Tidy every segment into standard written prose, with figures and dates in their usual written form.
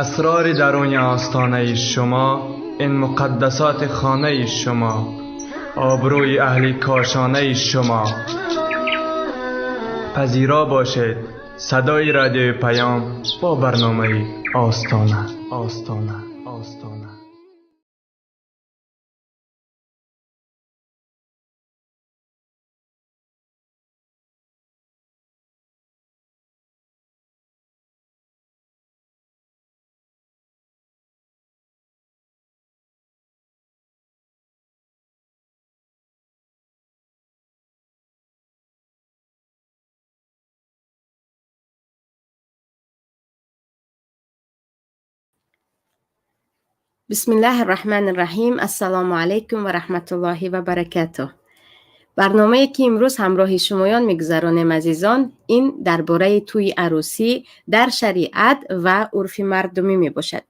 Асрори даруни остонаи шумо, ин муқаддасоти хонаи шумо, обрӯи аҳли кошонаи шумо. Пазиро бошед садои радиои Паём бо барномаи Остона, Остона, Остона. بسم الله الرحمن الرحیم. السلام علیکم و رحمت الله و برکاته. برنامه که امروز همراه شمایان میگذرانیم عزیزان، این درباره توی عروسی در شریعت و عرف مردمی میباشد.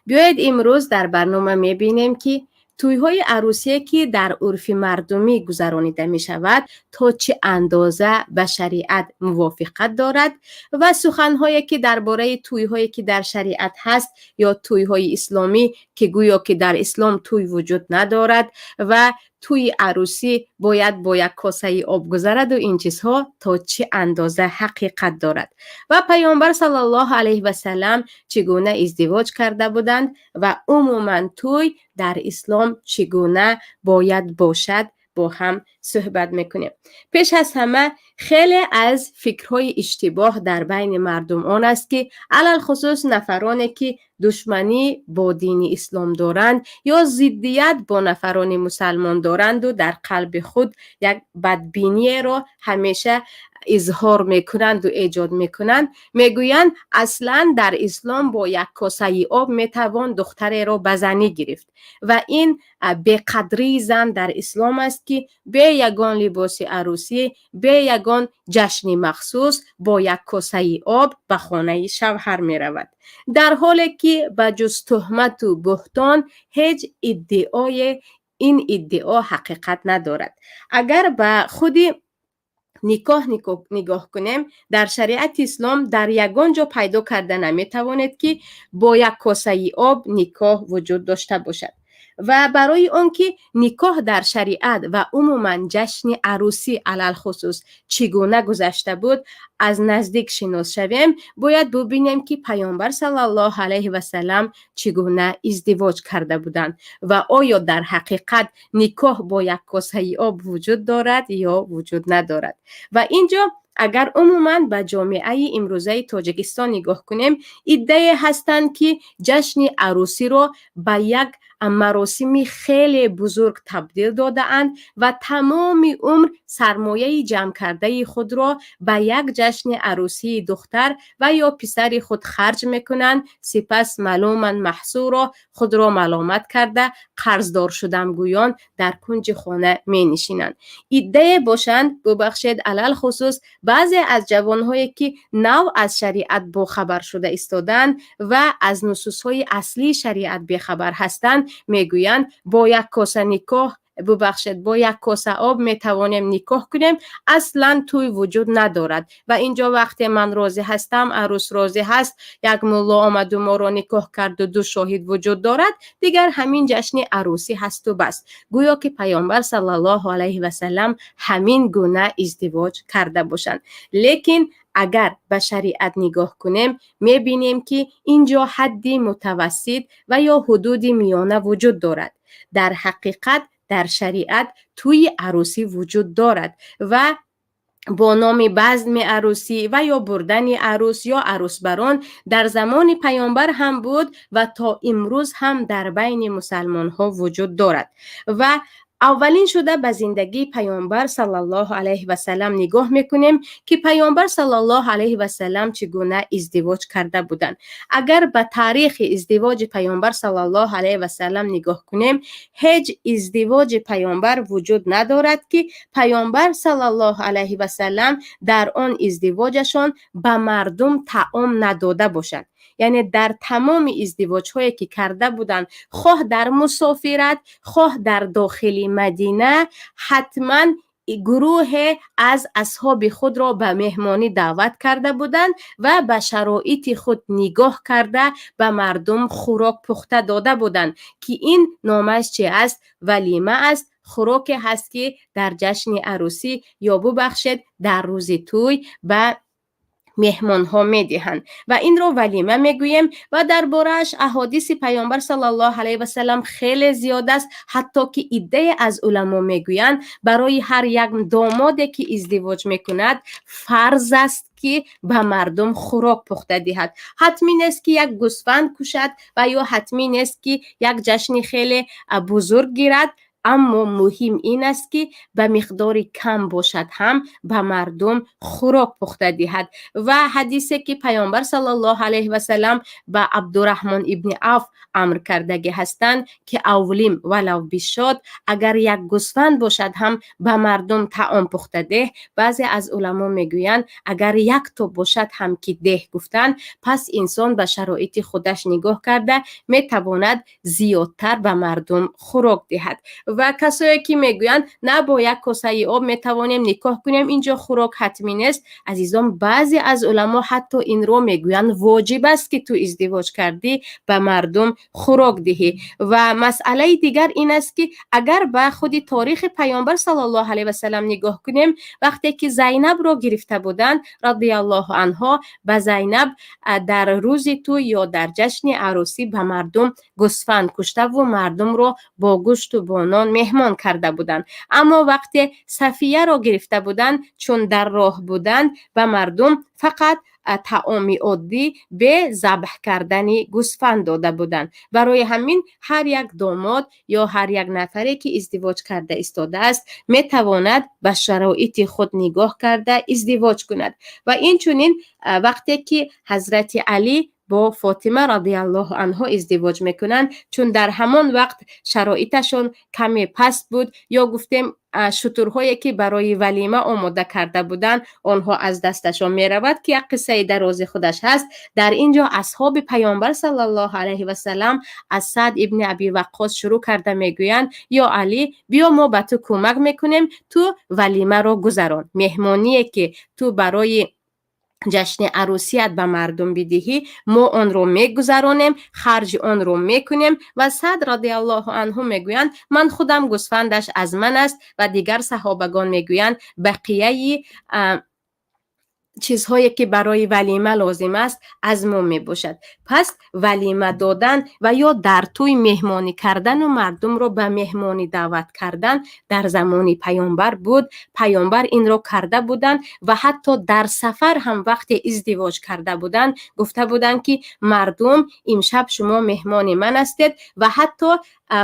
بیایید امروز در برنامه میبینیم که توی‌های عروسی که در عرف مردمی گذرانیده می شود تا چه اندازه به شریعت موافقت دارد و سخنهایی که درباره توی‌هایی که در شریعت هست یا توی‌های اسلامی که گویا که در اسلام توی وجود ندارد و توی عروسی باید با یک کاسه آب گذرد و این چیزها تا چه اندازه حقیقت دارد و پیامبر صلی الله علیه و سلم چگونه ازدواج کرده بودند و عموما توی در اسلام چگونه باید باشد با هم صحبت میکنیم. پیش از همه خیلی از فکرهای اشتباه در بین مردم آن است که علل خصوص نفرانی که دشمنی با دین اسلام دارند یا ضدیت با نفران مسلمان دارند و در قلب خود یک بدبینی را همیشه اظهار میکنند و ایجاد میکنند، میگویند اصلا در اسلام با یک کاسه آب میتوان دختری را به زنی گرفت و این بیقدری زن در اسلام است که به یگان لباس عروسی، به یگان جشن مخصوص با یک کاسه آب به خانه شوهر میرود، در حالی که به جز تهمت و بهتان هیچ ادعای این ادعا حقیقت ندارد. اگر به خود نکاح نگاه کنیم، در شریعت اسلام در یگان جا پیدا کرده نمیتوانید که با یک کاسه آب نکاح وجود داشته باشد و برای آنکه نکاح در شریعت و عموما جشن عروسی علل خصوص چگونه گذشته بود از نزدیک شناس شویم، باید ببینیم که پیامبر صلی الله علیه و سلم چگونه ازدواج کرده بودند و آیا در حقیقت نکاح با یک کاسه آب وجود دارد یا وجود ندارد. و اینجا اگر عموما به جامعه امروزه تاجیکستان نگاه کنیم، عده‌ای هستند که جشن عروسی را به یک مراسم خیلی بزرگ تبدیل داده‌اند و تمام عمر سرمایه جمع کرده خود را به یک جشن عروسی دختر و یا پسر خود خرج میکنند، سپس ملوما محصورا خود را ملامت کرده قرضدار شدم گویان در کنج خانه می نشینند. عده‌ای باشند، ببخشید علل خصوص بعضی از جوانهایی که نو از شریعت باخبر شده ایستادند و از نصوص‌های اصلی شریعت بیخبر هستند، میگویند با یک کاسه نکاح، ببخشید با یک کاسه آب میتوانیم نکاح کنیم، اصلا توی وجود ندارد و اینجا وقتی من راضی هستم، عروس راضی هست، یک ملا آمد و ما را نکاح کرد و دو شاهد وجود دارد، دیگر همین جشن عروسی هست و بس. گویا که پیامبر صلی الله علیه و سلم همین گونه ازدواج کرده باشند. لیکن اگر به شریعت نگاه کنیم میبینیم که اینجا حدی متوسط و یا حدود میانه وجود دارد. در حقیقت در شریعت توی عروسی وجود دارد و با نام بزم عروسی و یا بردن عروس یا عروسبران در زمان پیامبر هم بود و تا امروز هم در بین مسلمان ها وجود دارد. و اولین شده به زندگی پیامبر صلی الله علیه و سلم نگاه میکنیم که پیامبر صلی الله علیه و سلم چگونه ازدواج کرده بودند. اگر به تاریخ ازدواج پیامبر صلی الله علیه و سلم نگاه کنیم، هیچ ازدواج پیامبر وجود ندارد که پیامبر صلی الله علیه و سلم در آن ازدواجشان به مردم طعام نداده باشند. یعنی در تمام ازدواج‌هایی که کرده بودند، خواه در مسافرت خواه در داخل مدینه، حتما Гурӯҳе аз асҳоби худро ба меҳмонӣ даъват карда буданд ва ба шароити худ нигоҳ карда, ба мардум хӯрок пухта дода буданд, ки ин номаш чи аст? Валима аст. Хӯроке ҳаст, ки дар ҷашни арӯсӣ ё, бубахшед, дар рӯзи тӯй ба меҳмонҳо медиҳанд ва инро валима мегӯем. Ва дар борааш аҳодиси Паёмбар саллаллоҳу алайҳи васалам хеле зиёд аст, ҳатто ки иддае аз уламо мегӯянд, барои ҳар як домоде, ки издивоҷ мекунад, фарз аст, ки ба мардум хӯрок пухта диҳад. Ҳатмӣ нест, ки як гӯсфанд кушад ва ё ҳатмӣ нест, ки як ҷашни хеле бузург гирад, аммо муҳим ин аст, ки ба миқдори кам бошад ҳам, ба мардум хӯрок пухта диҳад. Ва ҳадисе, ки Паёмбар саллаллоҳу алайҳи васалам ба Абдураҳмон ибни Авф амр кардагӣ ҳастанд, ки أولم ولو بشاة, агар як гӯсфанд бошад ҳам, ба мардум таом пухта деҳ. Баъзе аз уламо мегӯянд, агар як то бошад ҳам, ки деҳ гуфтанд. Пас инсон ба шароити худаш нигоҳ карда метавонад зиёдтар ба мардум хӯрок диҳад. Ва касое, ки мегӯянд, на, бо як косаи об метавонем никоҳ кунем, инҷо хӯрок ҳатмӣ нест, азизон, баъзе аз уламо ҳатто инро мегӯянд, воҷиб аст, ки ту издивоҷ кардӣ, ба мардум хӯрок диҳӣ. Ва масъалаи дигар ин аст, ки агар ба худи торихи Паёмбар саллаллоҳу алайҳи васалам нигоҳ кунем, вақте ки Зайнабро гирифта буданд, радиаллоҳу анҳо, ба Зайнаб дар рӯзи тӯй ё дар ҷашни арӯсӣ ба мардум гӯсфанд куштаву мардумро бо гӯшту бо нон меҳмон карда буданд. Аммо вақте Сафияро гирифта буданд, чун дар роҳ буданд, ба мардум фақат таоми оддӣ, бе забҳ кардани гӯсфанд дода буданд. Барои ҳамин ҳар як домод ё ҳар як нафаре, ки издивоҷ карда истодааст, метавонад ба шароити худ нигоҳ карда издивоҷ кунад. Ва инчунин вақте ки ҳазрати Алӣ бо Фотима радиаллоҳу анҳо издивоҷ мекунанд, чун дар ҳамон вақт шароиташон каме паст буд, ё гуфтем, шутурҳое, ки барои валима омода карда буданд, онҳо аз дасташон меравад, ки як қиссаи дарози худаш ҳаст. Дар ин ҷо асҳоби Паёмбар саллаллоҳу алайҳи васалам аз Саъд ибни Аби Ваққос шурӯъ карда мегӯянд: «Ё Алӣ, биё, мо ба ту кӯмак мекунем, ту валимаро гузарон. Меҳмоние, ки ту барои ҷашни арӯсият ба мардум бидиҳӣ, мо онро мегузаронем, харҷи онро мекунем». Ва Сад радиаллоҳу анҳу мегӯянд: «Ман худам, гӯсфандаш аз ман аст». Ва дигар саҳобагон мегӯянд: «Бақияи чизҳое, ки барои валима лозим аст, аз мо мебошад». Пас валима додан ва ё дар тӯй меҳмонӣ кардану мардумро ба меҳмонӣ даъват кардан дар замони Паёмбар буд. Паёмбар инро карда буданд ва ҳатто дар сафар ҳам, вақте издивоҷ карда буданд, гуфта буданд, ки мардум, имшаб шумо меҳмони ман ҳастед. Ва ҳатто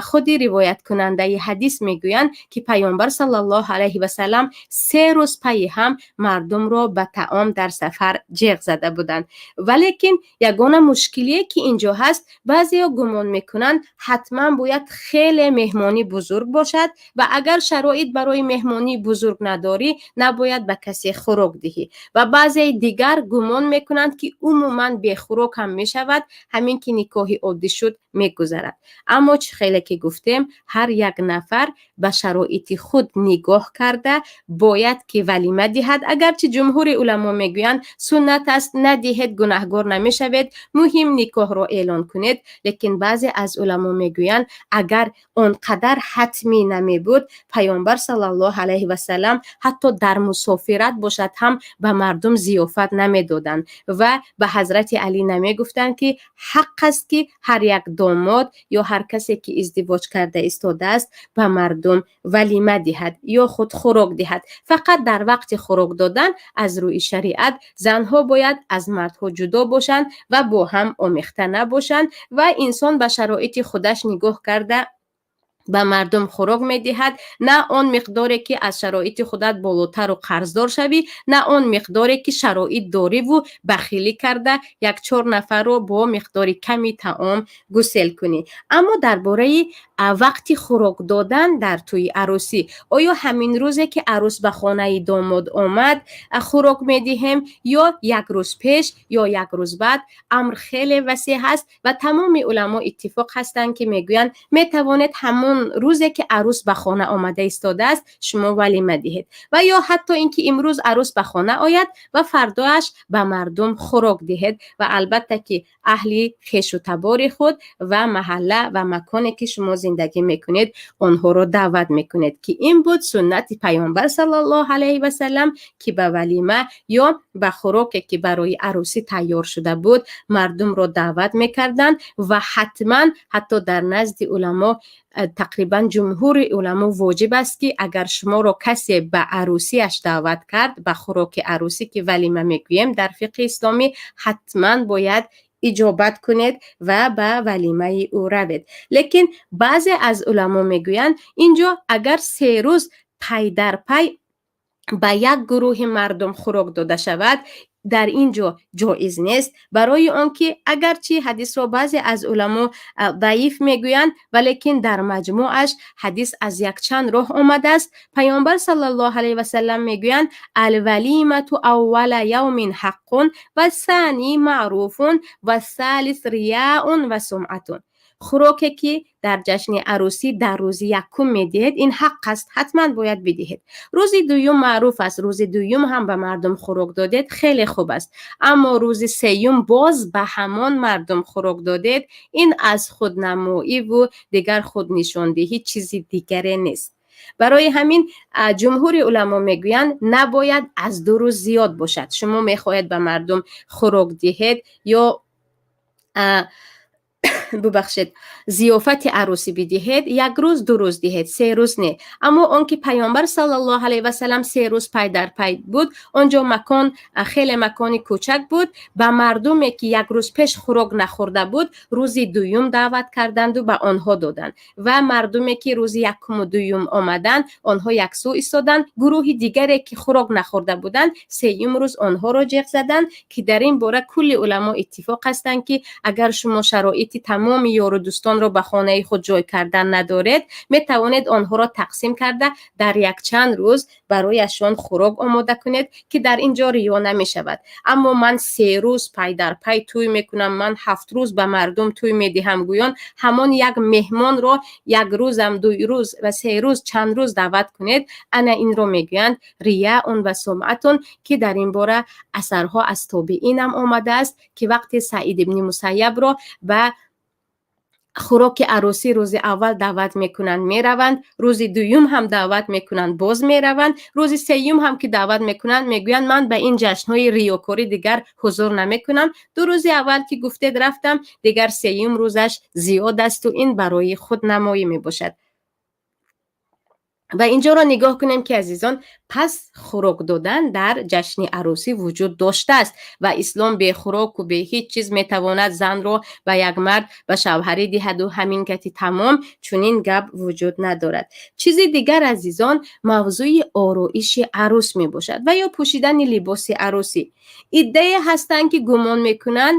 худи ривояткунандаи ҳадис мегӯянд, ки Паёмбар саллаллоҳу алайҳи васалам 3 рӯз пайи ҳам мардумро ба таом дар сафар ҷеғ зада буданд. Валекин ягона мушкилие, ки инҷо ҳаст, баъзеҳо гумон мекунанд, ҳатман бояд хеле меҳмонӣ бузург бошад ва агар шароит барои меҳмонии бузург надорӣ, набояд ба касе хӯрок диҳӣ. Ва баъзеи дигар гумон мекунанд, ки умуман бехӯрок ҳам мешавад, ҳамин ки никоҳи оддӣ шуд, мегузарад. Аммо чӣ хеле ки гуфтем, ҳар як нафар ба шароити худ нигоҳ карда бояд, ки валима диҳад. Агарчи ҷумҳури уламо мегӯянд, суннат аст, надиҳед, гунаҳгор намешавед, муҳим никоҳро эълон кунед, лекин баъзе аз уламо мегӯянд, агар он қадар ҳатмӣ намебуд, Паёмбар саллаллоҳу алайҳи васалам ҳатто дар мусофират бошад ҳам, ба мардум зиёфат намедоданд ва ба ҳазрати Алӣ намегуфтанд, ки ҳақ аст, ки ҳар як домод ё ҳар касе, ки издивоҷ карда истодааст, ба мардум валима диҳад ё худ хӯрок диҳад. Фақат дар вақти хӯрок додан аз рӯи шариат занҳо бояд аз мардҳо ҷудо бошанд ва бо ҳам омехта набошанд. Ва инсон ба шароити худаш нигоҳ карда ба мардум хӯрок медиҳад, на он миқдоре, ки аз шароити худат болотару қарздор шавӣ, на он миқдоре, ки шароит дориву бахилӣ карда, як-чор нафарро бо миқдори ками таом гусел кунӣ. Аммо дар бораи вақти хӯрок додан дар тӯи арӯсӣ, оё ҳамин рӯзе, ки арӯс ба хонаи домод омад, хӯрок медиҳем ё як рӯз пеш ё як рӯз баъд, амр хеле васеъ ҳаст ва тамоми уламо иттифоқ ҳастанд, ки мегӯянд, метавонед ҳамон Рӯзе ки арӯс ба хона омада истодааст, шумо валима диҳед ва ё ҳатто ин ки имрӯз арӯс ба хона ояд ва фардоаш ба мардум хӯрок диҳед ва албатта ки аҳли хешу табори худ ва маҳалла ва маконе ки шумо зиндагӣ мекунед, онҳоро даъват мекунед, ки ин буд суннати Паёмбар саллаллоҳу алайҳи васаллам, ки ба валима ё ба хӯроке ки барои арӯсӣ тайёр шуда буд, мардумро даъват мекарданд. Ва ҳатман ҳатто дар назди уламо, тақрибан ҷумҳури уламо, воҷиб аст, ки агар шуморо касе ба арӯсиаш даъват кард, ба хӯроки арӯсӣ, ки валима мегӯем дар фиқҳи исломӣ, ҳатман бояд иҷобат кунед ва ба валимаи ӯ равед. Лекин баъзе аз уламо мегӯянд, инҷо агар 3 рӯз пай дар пай ба як гурӯҳи мардум хӯрок дода шавад, дар ин ҷо ҷоиз нест, барои он ки агарчи ҳадисро баъзе аз уламо заиф мегӯянд, валекин дар маҷмӯъаш ҳадис аз якчанд роҳ омадааст. Паёмбар саллаллоҳу алайҳи васаллам мегӯянд: الوليمة أول يوم حق والثاني معروف والثالث رياء وسمعة. Хӯроке ки дар ҷашни арӯсӣ дар рӯзи якум медиҳед, ин ҳақ аст, ҳатман бояд бидиҳед. Рӯзи дуюм маъруф аст, рӯзи дуюм ҳам ба мардум хӯрок додед, хеле хуб аст. Аммо рӯзи сеюм боз ба ҳамон мардум хӯрок додед, ин аз худнамоиву дигар худнишондиҳӣ чизи дигаре нест. Барои ҳамин ҷумҳури уламо мегӯянд, набояд аз 2 рӯз зиёд бошад. Шумо мехоҳед ба мардум хӯрок диҳед ё, бубахшед, зиёфати арӯсӣ бидиҳед, як рӯз, 2 рӯз диҳед, 3 рӯз не. Аммо он ки Паёмбар саллаллоҳу алайҳи васаллам 3 рӯз пай дар пай буд, он ҷо макон хеле макони кӯчак буд, ба мардуме ки як рӯз пеш хӯрок нахӯрда буд, рӯзи дуюм даъват карданду ба онҳо доданд ва мардуме ки рӯзи якуму дуюм омаданд, онҳо яксӯ истоданд. Гурӯҳи дигаре ки хӯрок нахӯрда буданд, сеюм рӯз онҳоро ҷеғ заданд, ки дар ин бора кулли уламо иттифоқ ҳастанд, ки агар шумо шароити тамоми ёру дӯстонро ба хонаи худ ҷой кардан надоред, метавонед онҳоро тақсим карда дар якчанд рӯз барояшон хӯрок омода кунед, ки дар ин ҷо риё намешавад. Аммо ман 3 рӯз пай дар пай тӯй мекунам, ман 7 рӯз ба мардум тӯй медиҳам гӯён, ҳамон як меҳмонро як рӯзам, 2 рӯз ва 3 рӯз, чанд рӯз даъват кунед, ана инро мегӯянд рияун ва сумъатун, ки дар ин бора асарҳо аз тобиинам омадааст, ки вақте Саид ибни Мусайябро ба хӯроки арӯсӣ рӯзи аввал даъват мекунанд, мераванд, рӯзи дуюм ҳам даъват мекунанд, боз мераванд, рӯзи сеюм ҳам ки даъват мекунанд, мегӯянд: ман ба ин ҷашнҳои риёкорӣ дигар ҳузур намекунам. 2 рӯзи аввал ки гуфтед, рафтам, дигар сеюм рӯзаш зиёд асту ин барои худнамоӣ мебошад. Ва инҷоро нигоҳ кунем, ки азизон, пас хӯрок додан дар ҷашни арӯсӣ вуҷуд доштааст ва ислом бе хӯроку бе ҳеҷ чиз метавонад занро ба як мард ба шавҳарӣ диҳаду ҳамин гати тамом, чунин гап вуҷуд надорад. Чизи дигар, азизон, мавзӯи ороиши арӯс мебошад ва ё пӯшидани либоси арӯсӣ. Иддае ҳастанд, ки гумон мекунанд,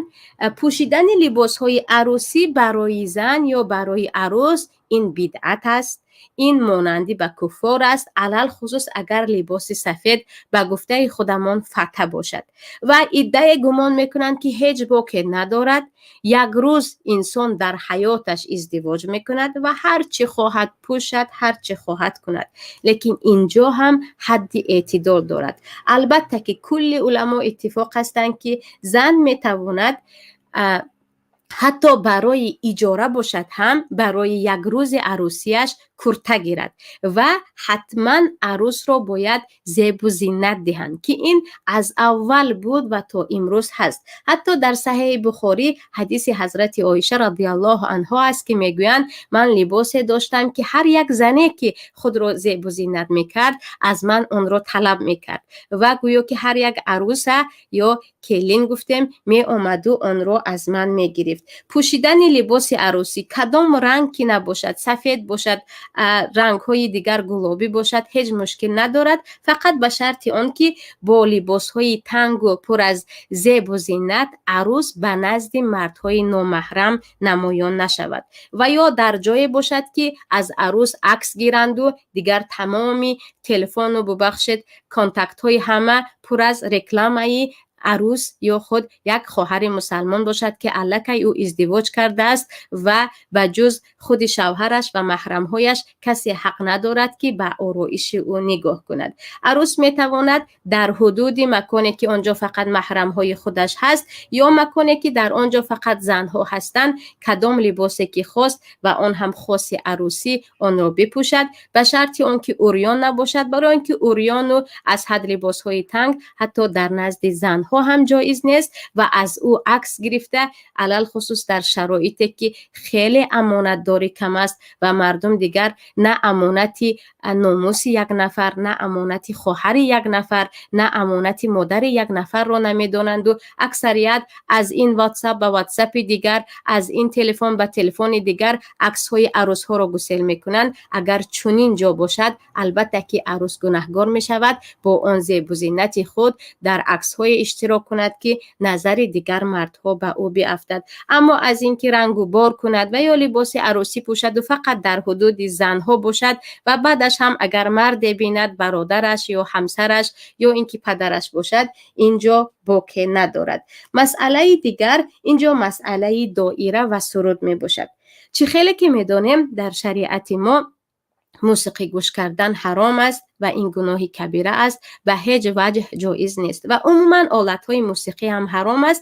пӯшидани либосҳои арӯсӣ барои зан ё барои арӯс ин бидъат аст, ин монандӣ ба куффор аст, алалхусус агар либоси сафед, ба гуфтаи худамон, фата бошад. Ва иддае гумон мекунанд, ки ҳеҷ боке надорад, як рӯз инсон дар ҳаёташ издивоҷ мекунад ва ҳар чӣ хоҳад пӯшад, ҳар чӣ хоҳад кунад. Лекин инҷо ҳам ҳадди эътидол дорад. Албатта ки кулли уламо иттифоқ ҳастанд, ки зан метавонад ҳатто барои иҷора бошад ҳам, барои як рӯзи арӯсиаш курта гирад ва ҳатман арӯсро бояд зебу зинат диҳанд, ки ин аз аввал буд ва то имрӯз ҳаст. Ҳатто дар Саҳеҳи Бухорӣ ҳадиси ҳазрати Оиша радиаллоҳу анҳо аст, ки мегӯянд: ман либосе доштам, ки ҳар як зане ки худро зебу зинат мекард, аз ман онро талаб мекард ва гӯё ки ҳар як арӯса ё келин гуфтем меомаду онро аз ман мегирифт. Пӯшидани либоси арӯсӣ, кадом ранг ки набошад, сафед бошад, рангҳои дигар, гулобӣ бошад, ҳеҷ мушкил надорад, фақат ба шарти он ки бо либосҳои тангу пур аз зебу зинат арӯс ба назди мардҳои номаҳрам намоён нашавад ва ё дар ҷое бошад, ки аз арӯс акс гиранду дигар тамоми телефону, бубахшед, контактҳои ҳама пур аз рекламаи Арӯс ё худ як хоҳари мусалмон бошад, ки аллакай ӯ издивоҷ кардааст ва ба ҷуз худи шавҳараш ва маҳрамҳояш касе ҳақ надорад, ки ба ороиши ӯ нигоҳ кунад. Арӯс метавонад дар ҳудуди маконе, ки он ҷо фақат маҳрамҳои худаш ҳаст, ё маконе, ки дар он ҷо фақат занҳо ҳастанд, кадом либосе ки хост ва он ҳам хоси арӯсӣ, онро бипӯшад, ба шарти он ки урён набошад, барои он ки урёну аз ҳад либосҳои танг ҳатто дар назди занҳо ҳам ҷоиз нест ва аз ӯ акс гирифта, алалхусус дар шароите ки хеле амонатдорӣ кам аст ва мардум дигар на амонати номуси як нафар, на амонати хоҳари як нафар, на амонати модари як нафарро намедонанду аксарият аз ин Ватсап ба Ватсапи дигар, аз ин телефон ба телефони дигар аксҳои арӯсҳоро гусел мекунанд. Агар чунин ҷо бошад, албатта ки арӯс гунаҳгор мешавад, бо он зебу зинати худ дар аксҳое иштирок кунад, ки назари дигар мардҳо ба ӯ биафтад. Аммо аз ин ки рангу бор кунад ва ё либоси арӯсӣ пӯшаду фақат дар ҳудуди занҳо бошад ва баъдаш ҳам агар марде бинад, бародараш ё ҳамсараш ё ин ки падараш бошад, ин ҷо боке надорад. Масъалаи дигар ин ҷо масъалаи доира ва суруд мебошад. Чӣ хеле ки медонем, дар шариати мо мусиқӣ гӯш кардан ҳаром аст ва ин гуноҳи кабира аст, ба ҳеҷ ваҷҳ ҷоиз нест ва умуман олатҳои мусиқӣ ҳам ҳаром аст.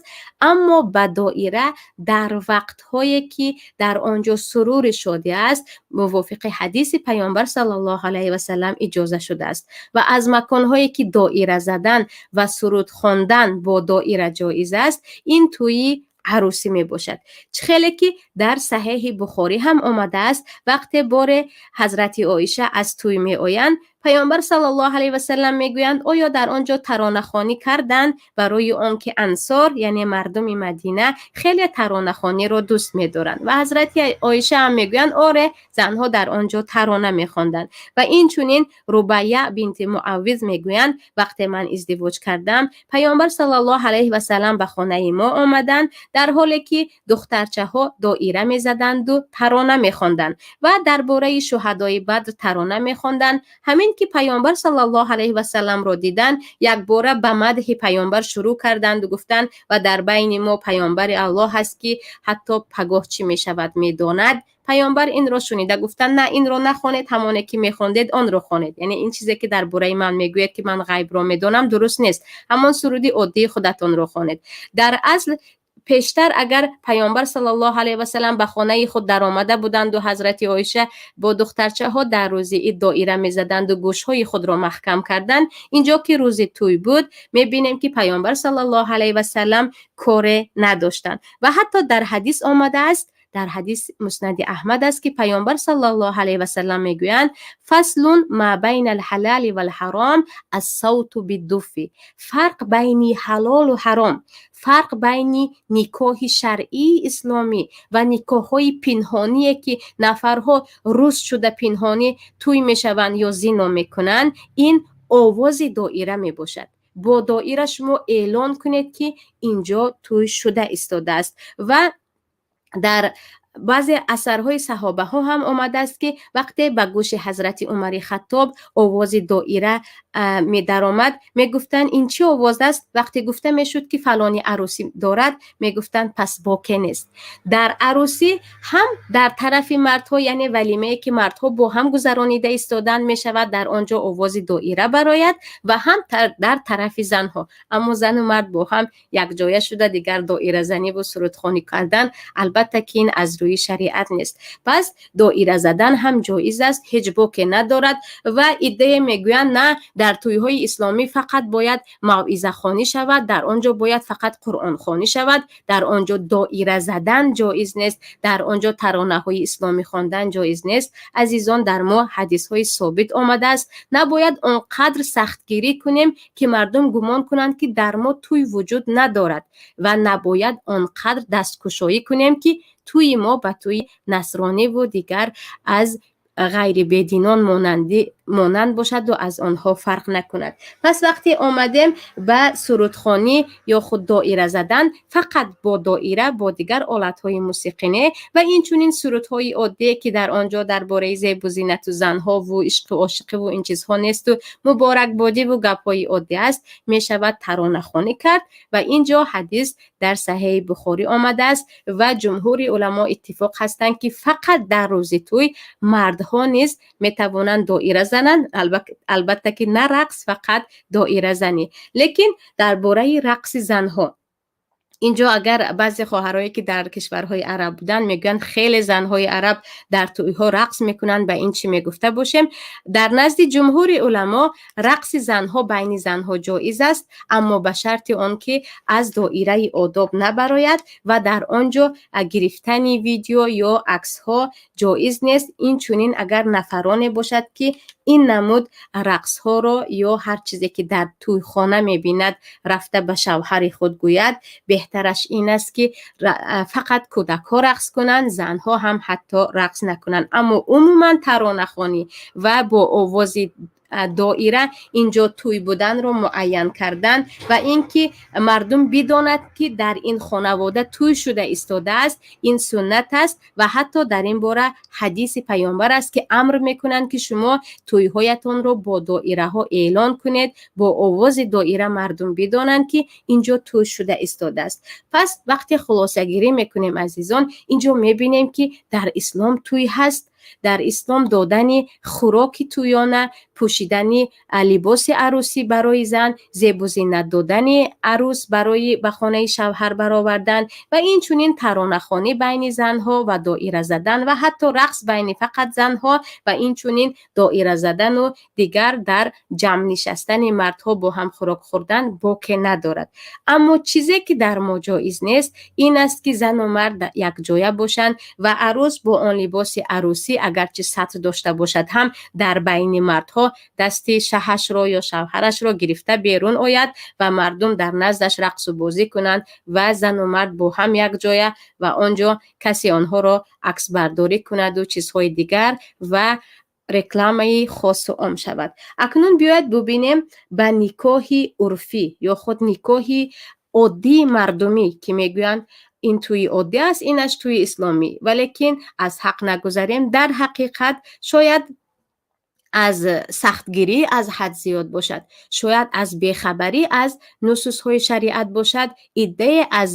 Аммо ба доира дар вақтҳое ки дар он ҷо сурури шодӣ аст, мувофиқи ҳадиси Паёмбар саллаллоҳу алайҳи васаллам иҷоза шудааст ва аз маконҳое ки доира задан ва суруд хондан бо доира ҷоиз аст, ин тӯйи арӯсӣ мебошад. Чӣ хеле ки дар Саҳеҳи Бухорӣ ҳам омадааст, вақте боре ҳазрати Оиша аз тӯй меоянд, Паёмбар саллаллоҳу алайҳи васаллам мегӯянд: «Оё дар он ҷо таронахонӣ карданд?» Барои он ки ансор, яъне мардуми Мадина, хеле таронахониро дӯст медоранд. Ва ҳазрати Оиша ҳам мегӯянд: «Оре, занҳо дар он ҷо тарона мехонданд». Ва инчунин Рубая бинти Муаввиз мегӯянд: «Вақте ман издивоҷ кардам, Паёмбар саллаллоҳу алайҳи васаллам ба хонаи мо омаданд, дар ҳоле ки духтарчаҳо доира мезаданду тарона мехонданд ва дар бораи шуҳадои Бадр тарона мехонданд. Ҳамин ки Паёмбар саллаллоҳу алайҳи васалламро диданд, якбора ба мадҳи Паёмбар шурӯъ карданду гуфтанд: ва дар байни мо Паёмбари Аллоҳ ҳаст, ки ҳатто пагоҳ чӣ мешавад, медонад. Паёмбар инро шунида гуфтанд: на, инро нахонед, ҳамоне ки мехондед, онро хонед. Яъне ин чизе ки дар бораи ман мегӯяд, ки ман ғайбро медонам, дуруст нест. Ҳамон суруди оддии худатонро хонед». Дар асл, пештар агар Паёмбар саллаллоҳу алайҳи васаллам ба хонаи худ даромада буданду ҳазрати Оиша бо духтарчаҳо дар рӯзи ид доира мезаданду гӯшҳои худро маҳкам карданд, инҷо ки рӯзи тӯй буд, мебинем, ки Паёмбар саллаллоҳу алайҳи васаллам коре надоштанд. Ва ҳатто дар ҳадис омадааст, дар ҳадис Муснади Аҳмад аст, ки Паёмбар саллаллоҳу алайҳи васаллам мегӯянд: فصل ما بين الحلال والحرام الصوت بالدف. Фарқ байни ҳалолу ҳаром, фарқ байни никоҳи шаръии исломӣ ва никоҳҳои пинҳоние, ки нафарҳо рӯз шуда пинҳонӣ тӯй мешаванд ё зино мекунанд, ин овози доира мебошад. Бо доира шумо эълон кунед, ки инҷо тӯй шуда истодааст. Ва дар баъзе асарҳои саҳобаҳо ҳам омадааст, ки вақте ба гӯши ҳазрати Умари Хаттоб овози доира медаромад, мегуфтанд: «Ин чӣ овоз аст?» Вақте гуфта мешуд, ки фалони арӯсӣ дорад, мегуфтанд: «Пас боке нест». Дар арӯсӣ ҳам дар тарафи мардҳо, яъне валимае ки мардҳо бо ҳам гузаронида истоданд, мешавад дар он ҷо овози доира барояд ва ҳам дар тарафи занҳо. Аммо зану мард бо ҳам якҷоя шуда дигар доиразаниву сурудхонӣ кардан, албатта ки ин аз рӯи шариат нест. Пас доира задан ҳам ҷоиз аст, ҳеҷ боке надорад. Ва иддае мегӯянд: на, дар тӯйҳои исломӣ фақат бояд мавъизахонӣ шавад, дар он ҷо бояд фақат қуръонхонӣ шавад, дар он ҷо доира задан ҷоиз нест, дар он ҷо таронаҳои исломӣ хондан ҷоиз нест. Азизон, дар мо ҳадисҳои собит омадааст. Набояд он қадр сахтгирӣ кунем, ки мардум гумон кунанд, ки дар мо тӯй вуҷуд надорад, ва набояд он қадр дасткушоӣ кунем, ки тӯйи мо ба тӯйи насрониву дигар аз ғайри бединон монандӣ. Монанд бошад ва аз онҳо фарқ накунад. Пас вақте омадем ба сурудхонӣ ё худ доира задан, фақат бо доира, бо дигар олатҳои мусиқӣ не, ва инчунин сурудҳои оддие, ки дар он ҷо дар бораи зебу зинату занҳову ишқу ошиқиву ин чизҳо несту муборакбодиву гапҳои оддӣ аст, мешавад таронахонӣ кард. Ва ин ҷо ҳадис дар Саҳеҳи Бухорӣ омадааст ва ҷумҳури уламо иттифоқ ҳастанд, ки фақат дар рӯзи тӯй мардҳо низ метавонанд доира зананд, албатта ки на рақс, фақат доиразанӣ. Лекин дар бораи рақси занҳо инҷо агар баъзе хоҳарое, ки дар кишварҳои араб буданд, мегӯянд, хеле занҳои араб дар тӯйҳо рақс мекунанд, ба ин чӣ мегуфта бошем? Дар назди ҷумҳури уламо рақси занҳо байни занҳо ҷоиз аст, аммо ба шарти он ки аз доираи одоб набарояд ва дар он ҷо гирифтани видео ё аксҳо ҷоиз нест. Инчунин агар нафароне бошад, ки ин намуд рақсҳоро ё ҳар чизе, ки дар тӯйхона мебинад, рафта ба шавҳари худ гӯяд, беҳтараш ин аст, ки фақат кӯдакҳо рақс кунанд, занҳо ҳам ҳатто рақс накунанд. Аммо умуман таронахонӣ ва бо овози доира инҷо тӯй буданро муайян кардан ва ин ки мардум бидонад, ки дар ин хонавода тӯй шуда истодааст, ин суннат аст ва ҳатто дар ин бора ҳадиси паёмбар аст, ки амр мекунанд, ки шумо тӯйҳоятонро бо доираҳо эълон кунед, бо овози доира мардум бидонанд, ки инҷо тӯй шуда истодааст. Пас вақте хулосагирӣ мекунем, азизон, инҷо мебинем, ки дар ислом тӯй ҳаст. Дар ислом додани хӯроки тӯёна, пӯшидани либоси арӯсӣ барои зан, зебу зинат додани арӯс барои ба хонаи шавҳар баровардан ва инчунин таронахонӣ байни занҳо ва доира задан ва ҳатто рақс байни фақат занҳо ва инчунин доира задану дигар дар ҷамъ нишастани мардҳо бо ҳам хӯрок хӯрдан боке надорад. Аммо чизе, ки дар мо ҷоиз нест, ин аст, ки зану мард якҷоя бошанд ва арӯс бо он либоси арӯсӣ, агарчи сатр дошта бошад ҳам, дар байни мардҳо дасти шаҳашро ё шавҳарашро гирифта берун ояд ва мардум дар наздаш рақсу бозӣ кунанд ва зану мард бо ҳам якҷоя ва он ҷо касе онҳоро аксбардорӣ кунаду чизҳои дигар ва рекламаи хосу ом шавад. Акнун биёяд бубинем ба никоҳи урфӣ ё худ никоҳи оддии мардумӣ, ки мегӯянд, ин тӯи оддӣ аст, инаш тӯи исломӣ. Валекин аз ҳақ нагузарем, дар ҳақиқат шояд аз сахтгирӣ аз ҳад зиёд бошад, шояд аз бехабарӣ аз нусусҳои шариат бошад, иддае аз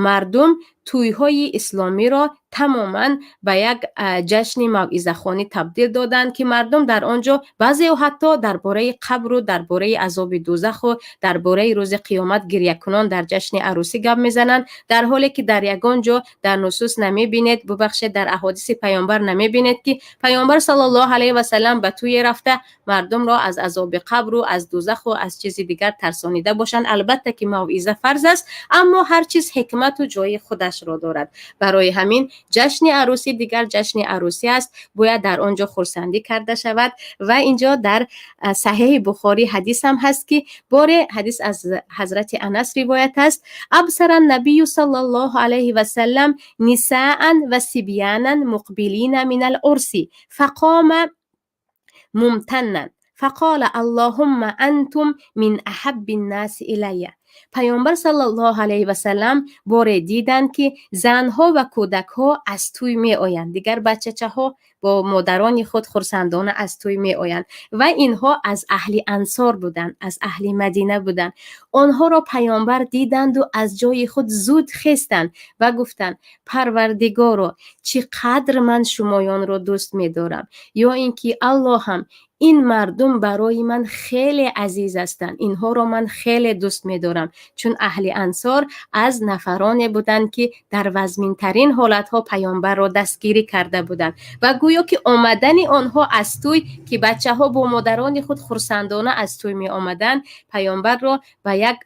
мардум тӯйҳои исломиро тамоман ба як ҷашни мавъизахонӣ табдил доданд, ки мардум дар он ҷо баъзео ҳатто дар бораи қабру дар бораи азоби дӯзаху дар бораи рӯзи қиёмат гирякунон дар ҷашни арӯсӣ гап мезананд, дар ҳоле ки дар ягон ҷо дар нусус намебинед, бубахшед, дар аҳодиси паёмбар намебинед, ки паёмбар саллаллоҳу алайҳи васаллам ба тӯе рафта мардумро аз азоби қабру аз дӯзаху аз чизи дигар тарсонида бошанд. Албатта ки мавъиза фарз аст, аммо ҳар чиз ҳикмату ҷои худашро дорад. Барои ҳамин ҷашни арӯсӣ дигар ҷашни арӯсӣ аст, бояд дар он ҷо хурсандӣ карда шавад. Ва инҷо дар Саҳеҳи Бухорӣ ҳадисам ҳаст, ки боре, ҳадис аз ҳазрати Анас ривоят аст: أبصر النبي صلى الله عليه وسلم نساء وصبيانا مقبلين من العرس فقام ممتنا فقال اللهم أنتم من أحب الناس إلي. Паёмбар саллаллоҳу алайҳи васаллам боре диданд, ки занҳо ва кӯдакҳо аз тӯй меоянд, дигар бачачаҳо бо модарони худ хурсандона аз тӯй меоянд ва инҳо аз аҳли ансор буданд, аз аҳли Мадина буданд. Онҳоро паёмбар диданду аз ҷои худ зуд хестанд ва гуфтанд: «Парвардигоро, чӣ қадр ман шумоёнро дӯст медорам», ё ин ки «Аллоҳам, ин мардум барои ман хеле азиз ҳастанд, инҳоро ман хеле дӯст медорам». Чун аҳли ансор аз нафароне буданд, ки дар вазминтарин ҳолатҳо паёмбарро дастгирӣ карда буданд ва гӯё ки омадани онҳо аз тӯй, ки бачаҳо бо модарони худ хурсандона аз тӯй меомаданд, паёмбарро ба як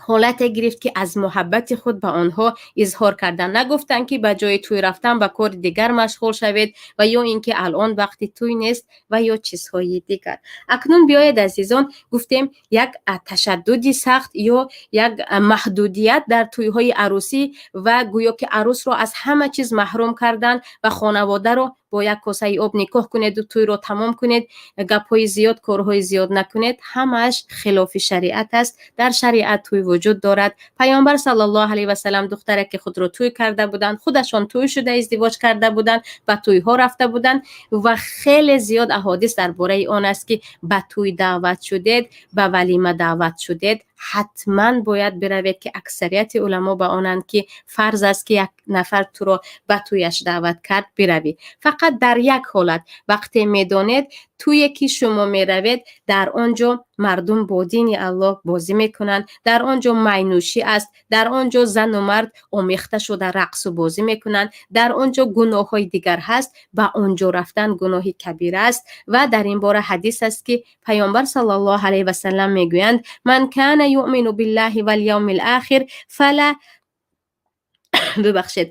ҳолате гирифт, ки аз муҳаббати худ ба онҳо изҳор карданд. Нагуфтанд, ки ба ҷои тӯй рафтан ба кори дигар машғул шавед ва ё ин ки алон вақти тӯй нест ва ё чизҳои дигар. Акнун биёед, азизон, гуфтем, як ташаддуди сахт ё як маҳдудият дар тӯйҳои арӯсӣ ва гӯё ки арӯсро аз ҳама чиз маҳрум кардан ва хонаводаро Бо як косаи об никоҳ кунеду тӯйро тамом кунед, гапҳои зиёд, корҳои зиёд накунед. Ҳамааш хилофи шариат аст. Дар шариат тӯй вуҷуд дорад. Паёмбар саллаллоҳу алайҳи васаллам духтараки худро тӯй карда буданд, худашон тӯй шуда издивоҷ карда буданд, ба тӯйҳо рафта буданд ва хеле зиёд аҳодис дар бораи он аст, ки ба тӯй даъват шудед, ба валима даъват шудед, ҳатман бояд биравед, ки аксарияти уламо ба онанд, ки фарз аст, ки як нафар туро ба тӯяш даъват кард, биравӣ. Фақат дар як ҳолат: вақте медонед, тӯе ки шумо меравед, дар он ҷо мардум бо дини Аллоҳ бозӣ мекунанд, дар он ҷо майнӯшӣ аст, дар он ҷо зану мард омехта шуда рақсу бозӣ мекунанд, дар он ҷо гуноҳҳои дигар ҳаст, ба он ҷо рафтан гуноҳи кабира аст. Ва дар ин бора ҳадис аст, ки Паёмбар саллаллоҳу алайҳи васаллам мегӯянд: «من كان يؤمن بالله واليوم الآخر فلا», бибахшед,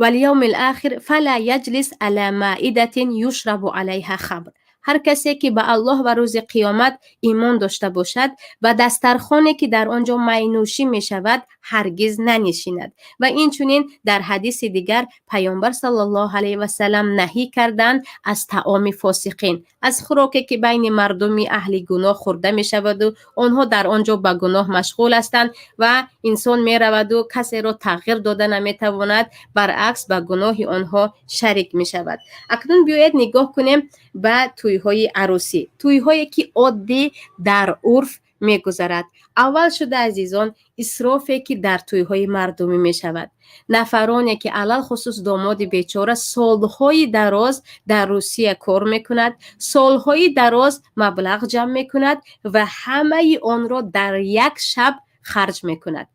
«واليوم الآخر فلا يجلس على مائدة يشرب عليها خمر». Ҳар касе ки ба Аллоҳ ва рӯзи қиёмат имон дошта бошад, ба дастархоне ки дар он ҷо майнӯшӣ мешавад, ҳаргиз нанишинад. Ва инчунин дар ҳадиси дигар Паёмбар саллаллоҳу алайҳи васаллам наҳӣ карданд аз таоми фосиқин, аз хӯроке ки байни мардуми аҳли гуноҳ хӯрда мешаваду онҳо дар он ҷо ба гуноҳ машғул ҳастанд ва инсон мераваду касеро тағйир дода наметавонад, баръакс, ба гуноҳи онҳо шарик мешавад. Акнун биёед, нигоҳ кунем ба тӯйҳои арӯсӣ, тӯйҳое ки оддӣ дар урф мегузарад. Аввал шуда, азизон, исрофе ки дар тӯйҳои мардумӣ мешавад. Нафароне ки, алалхусус домоди бечора, солҳои дароз дар Русия кор мекунад, солҳои дароз маблағ ҷамъ мекунад ва ҳамаи онро дар як шаб харҷ мекунад.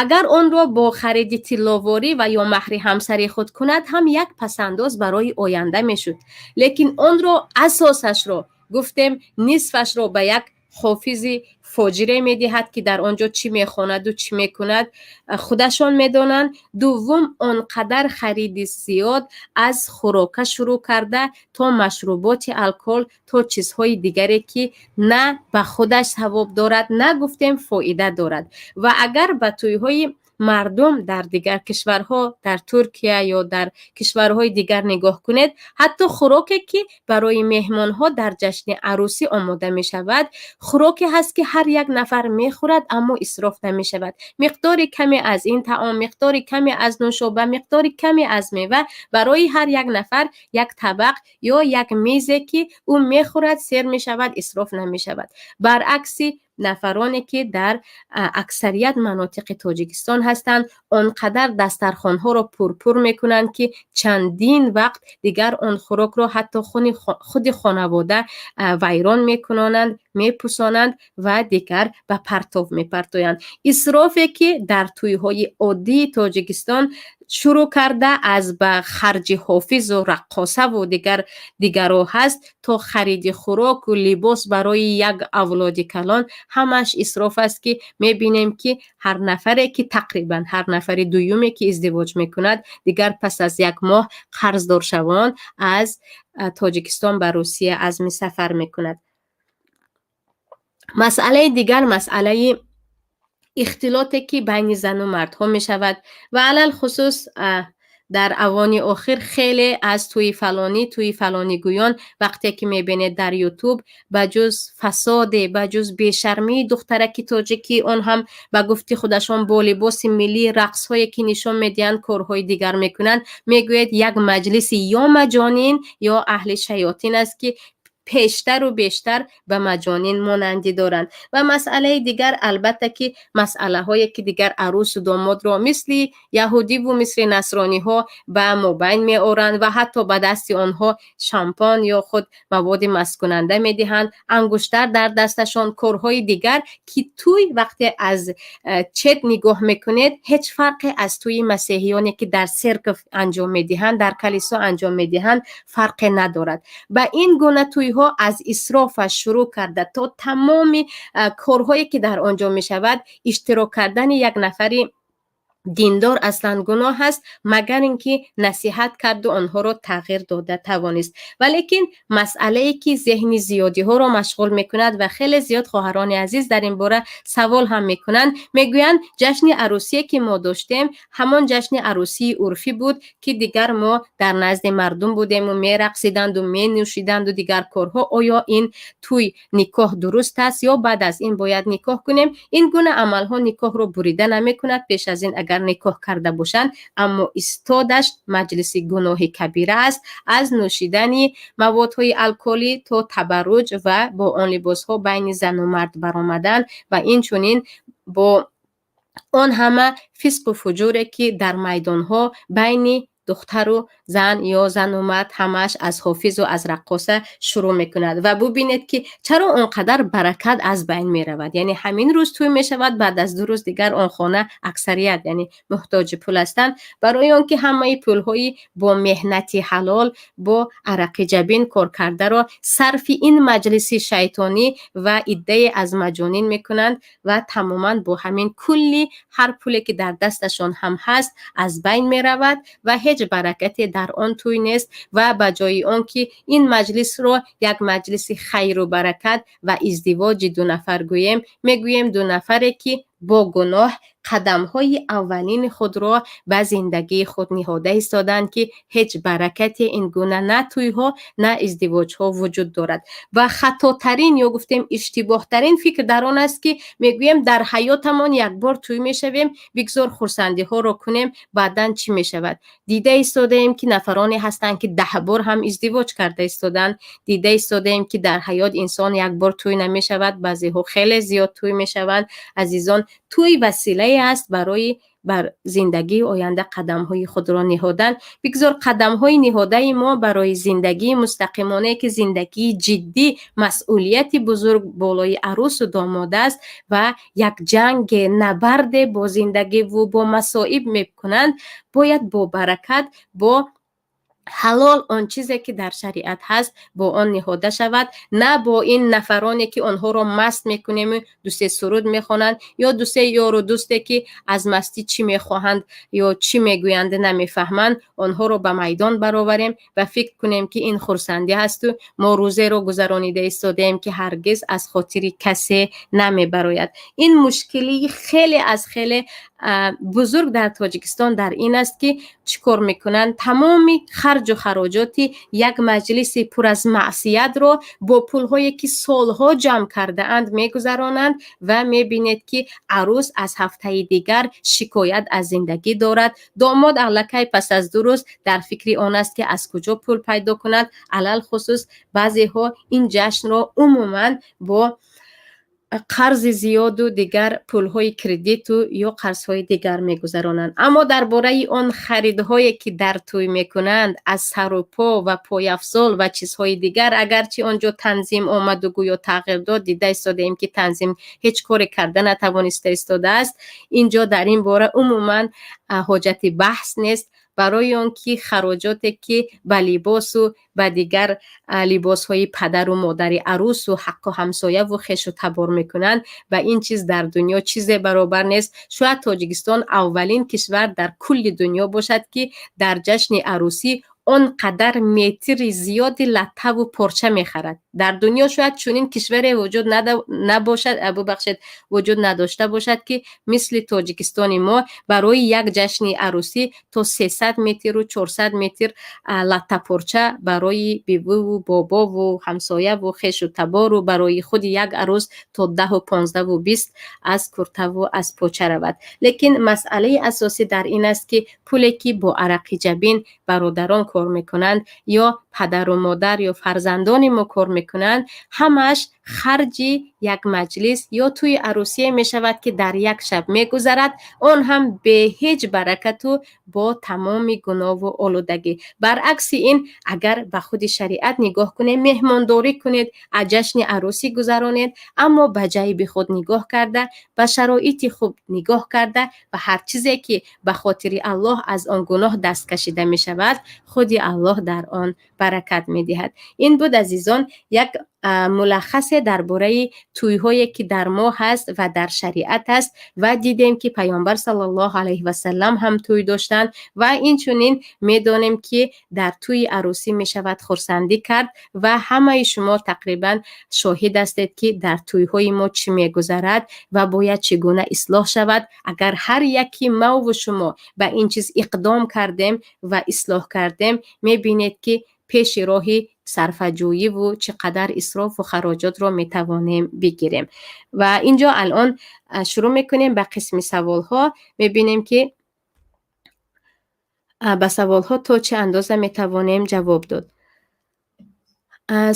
Агар онро бо хариди тилловорӣ ва ё маҳри ҳамсари худ кунад ҳам, як пасандоз барои оянда мешуд. Лекин онро, асосашро гуфтем, нисфашро ба як ҳофизи фоҷире медиҳад, ки дар он ҷо чӣ мехонаду чӣ мекунад, худашон медонанд. Дуввум, он қадар хариди зиёд, аз хӯрока шурӯъ карда то машруботи алкогол, то чизҳои дигаре, ки на ба худаш савоб дорад, на, гуфтем, фоида дорад. Ва агар ба тӯйҳои мардум дар дигар кишварҳо, дар Туркия ё дар кишварҳои дигар нигоҳ кунед, ҳатто хӯроке ки барои меҳмонҳо дар ҷашни арӯсӣ омода мешавад, хӯроке ҳаст, ки ҳар як нафар мехӯрад, аммо исроф намешавад. Миқдори каме аз ин таом, миқдори каме аз нӯшоба, миқдори каме аз мева, барои ҳар як нафар як табақ ё як мезе, ки ӯ мехӯрад, сер мешавад, исроф намешавад. Баръакси нафароне ки дар аксарият манотиқи Тоҷикистон ҳастанд, он қадар дастархонҳоро пурпур мекунанд, ки чандин вақт дигар он хӯрокро ҳатто худи хонавода вайрон мекунонанд, мепусонанд ва дигар ба партов мепартоянд. Исрофе ки дар тӯйҳои оддии Тоҷикистон, шурӯъ карда аз ба харҷи ҳофизу раққосаву дигар дигаро ҳаст, то хариди хӯроку либос барои як авлоди калон, ҳамааш исроф аст, ки мебинем, ки ҳар нафаре ки, тақрибан ҳар нафари дуюме ки издивоҷ мекунад, дигар пас аз як моҳ қарздоршавон аз Тоҷикистон ба Русия азми сафар мекунад. Масъалаи дигар, масъалаи ихтилоте ки байни зану мардҳо мешавад ва алалхусус дар авони охир хеле аз тӯи фалонӣ, тӯи фалонигӯён, вақте ки мебинед дар Ютуб, ба ҷуз фасоде, ба ҷуз бешармии духтараки тоҷикӣ, он ҳам ба гуфти худашон бо либоси миллӣ, рақсҳое ки нишон медиҳанд, корҳои дигар мекунанд, мегӯяд, як маҷлиси ё маҷонин, ё аҳли шаётин аст, ки пештару бештар ба маҷонин монандӣ доранд. Ва масъалаи дигар, албатта, ки масъалаҳое ки дигар арӯсу домодро мисли яҳудиву мисли насрониҳо ба мобайн меоранд ва ҳатто ба дасти онҳо шампан ё худ маводи масткунанда медиҳанд, ангуштар дар дасташон, корҳои дигар, ки тӯй вақте аз чет нигоҳ мекунед, ҳеҷ фарқе аз тӯи масеҳиёне ки дар церковь анҷом медиҳанд, дар калисо анҷом медиҳанд, фарқе надорад. Ба ин гуна тӯйҳо, аз исрофаш шурӯъ карда то тамоми корҳое ки дар он ҷо мешавад, иштирок кардани як нафари Диндор аслан гуноҳ аст, магар ин ки насиҳат карду онҳоро тағйир дода тавонист. Валекин масъалае, ки зеҳни зиёдиҳоро машғул мекунад ва хеле зиёд хоҳарони азиз дар ин бора савол ҳам мекунанд, мегӯянд: ҷашни арӯсие, ки мо доштем, ҳамон ҷашни арӯсии урфӣ буд, ки дигар мо дар назди мардум будему мерақсиданду менӯшиданду дигар корҳо. Оё ин тӯй никоҳ дуруст аст ё баъд аз ин бояд никоҳ кунем? Ин гуна амалҳо никоҳро бурида намекунад, пеш аз ин агар никоҳ карда бошанд, аммо истодаш маҷлиси гуноҳи кабира аст, аз нӯшидани маводҳои алколӣ то табарруҷ ва бо он либосҳо байни зану мард баромадан ва инчунин бо он ҳама фисқу фуҷуре, ки дар майдонҳо байни духтару зан ё зану мард, ҳамааш аз ҳофизу аз раққоса шурӯъ мекунад. Ва бубинед, ки чаро он қадар баракат аз байн меравад. Яъне ҳамин рӯз тӯй мешавад, баъд аз 2 рӯз дигар он хона аксарият, яъне, муҳтоҷи пул ҳастанд, барои он ки ҳамаи пулҳои бо меҳнати ҳалол, бо арақи ҷабин кор кардаро сарфи ин маҷлиси шайтонӣ ва иддае аз маҷонин мекунанд ва тамоман бо ҳамин кулли ҳар пуле, ки дар дасташон ҳам ҳаст, аз байн меравад ва ҳеҷ баракате дар он тӯй нест. Ва ба ҷои он ки ин маҷлисро як маҷлиси хайру баракат ва издивоҷи ду нафар гӯем, мегӯем ду нафаре, ки бо гуноҳ қадамҳои аввалини худро ба зиндагии худ ниҳода истоданд, ки ҳеҷ баракате ин гуна на тӯйҳо, на издивоҷҳо вуҷуд дорад. Ва хатотарин ё гуфтем иштибоҳтарин фикр дар он аст, ки мегӯем: дар ҳаётамон як бор тӯй мешавем, бигзор хурсандиҳоро кунем, баъдан чӣ мешавад. Дида истодаем, ки нафароне ҳастанд, ки 10 бор ҳам издивоҷ карда истоданд. Дида истодаем, ки дар ҳаёт инсон як бор тӯй намешавад, баъзеҳо хеле зиёд тӯй мешаванд. Азизон, тӯй василае аст барои бар зиндагии оянда қадамҳои худро ниҳодан. Бигзор қадамҳои ниҳодаи мо барои зиндагии мустақимонае, ки зиндагии ҷиддӣ, масъулияти бузург болои арӯсу домод аст ва як ҷанге, набарде бо зиндагиву бо масоиб мекунанд, бояд бо баракат, бо ҳалол, он чизе, ки дар шариат ҳаст, бо он ниҳода шавад, на бо ин нафароне, ки онҳоро маст мекунему дусе суруд мехонанд ё дусе ёру дӯсте, ки аз мастӣ чӣ мехоҳанд ё чӣ мегӯянд, намефаҳманд, онҳоро ба майдон бароварем ва фикр кунем, ки ин хурсандӣ ҳасту мо рӯзеро гузаронида истодаем, ки ҳаргиз аз хотири касе намебарояд. Ин мушкилии хеле аз хеле бузург дар Тоҷикистон дар ин аст, ки чӣ кор мекунанд: тамоми харҷу хароҷоти як маҷлиси пур аз маъсиятро бо пулҳое, ки солҳо ҷамъ кардаанд, мегузаронанд. Ва мебинед, ки арӯс аз ҳафтаи дигар шикоят аз зиндагӣ дорад, домод аллакай пас аз 2 рӯз дар фикри он аст, ки аз куҷо пул пайдо кунад. Алалхусус баъзеҳо ин ҷашнро умуман бо қарзи зиёду дигар пулҳои кредиту ё қарзҳои дигар мегузаронанд. Аммо дар бораи он харидҳое, ки дар тӯй мекунанд, аз сару по ва пойафзол ва чизҳои дигар, агарчи он ҷо танзим омаду гӯё тағйир дод, дида истодаем, ки танзим ҳеҷ коре карда натавониста истодааст. Ин ҷо дар ин бора умуман ҳоҷати баҳс нест, барои он ки хароҷоте, ки ба либосу ба дигар либосҳои падару модари арӯсу ҳаққу ҳамсояву хешу табор мекунанд, ба ин чиз дар дунё чизе баробар нест. Шояд Тоҷикистон аввалин кишвар дар кулли дунё бошад, ки дар ҷашни арӯсӣ он қадар метри зиёди латтаву порча мехарад. Дар дунё шояд чунин кишваре вуҷуд набошад, бубахшед, вуҷуд надошта бошад, ки мисли Тоҷикистони мо барои як ҷашни арӯсӣ то 300 метру 400 метр латтапорча барои бибиву бобову ҳамсояву хешу табору барои худи як арӯс то 10-у 15-ву 20 аз куртаву аз поча равад. Лекин масъалаи асосӣ дар ин аст, ки пуле, ки бо арақи ҷабин бародарон кор мекунанд ё падару модар ё фарзандони мо кор мекунанд, ҳамааш харҷи як маҷлис ё тӯи арӯсие мешавад, ки дар як шаб мегузарад, он ҳам бе ҳеҷ баракату бо тамоми гуноҳву олудагӣ. Баръакси ин, агар ба худи шариат нигоҳ кунем, меҳмондорӣ кунед, ҷашни арӯсӣ гузаронед, аммо ба ҷайби худ нигоҳ карда, ба шароити хуб нигоҳ карда ва ҳар чизе, ки ба хотири Аллоҳ аз он гуноҳ даст кашида мешавад, худи Аллоҳ дар он баракат медиҳад. Ин буд, азизон, як Мулаххасе дар бораи тӯйҳое, ки дар мо ҳаст ва дар шариат аст, ва дидем, ки Паёмбар саллаллоҳу алайҳи васаллам ҳам тӯй доштанд ва инчунин медонем, ки дар тӯи арӯсӣ мешавад хурсандӣ кард ва ҳамаи шумо тақрибан шоҳид ҳастед, ки дар тӯйҳои мо чӣ мегузарад ва бояд чӣ гуна ислоҳ шавад. Агар ҳар яки мову шумо ба ин чиз иқдом кардем ва ислоҳ кардем, мебинед, ки пеши роҳи сарфаҷӯиву чӣ қадар исрофу хароҷотро метавонем бигирем. Ва инҷо алон шурӯъ мекунем ба қисми саволҳо. Мебинем, ки ба саволҳо то чӣ андоза метавонем ҷавоб дод.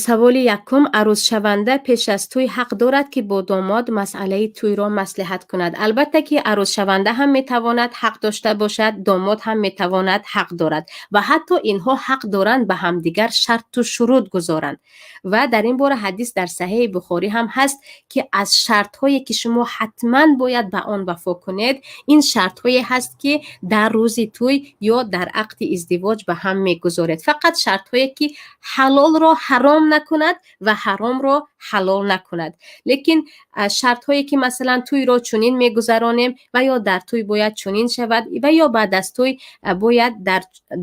Саволи якум: арӯзшаванда пеш аз тӯй ҳақ дорад, ки бо домод масъалаи тӯйро маслиҳат кунад? Албатта, ки арӯзшаванда ҳам метавонад ҳақ дошта бошад, домод ҳам метавонад ҳақ дорад ва ҳатто инҳо ҳақ доранд ба ҳамдигар шарту шурут гузоранд. Ва дар ин бора ҳадис дар Саҳеҳи Бухорӣ ҳам ҳаст, ки аз шартҳое, ки шумо ҳатман бояд ба он вафо кунед, ин шартҳое ҳаст, ки дар рӯзи тӯй ё дар ақди издивоҷ ба ҳам мегузоред. Фақат шартҳое, ки ҳалолро ҳаром накунад ва ҳаромро ҳалол накунад. Лекин шартҳое, ки масалан тӯйро чунин мегузаронем ва ё дар тӯй бояд чунин шавад ва ё баъд аз тӯй бояд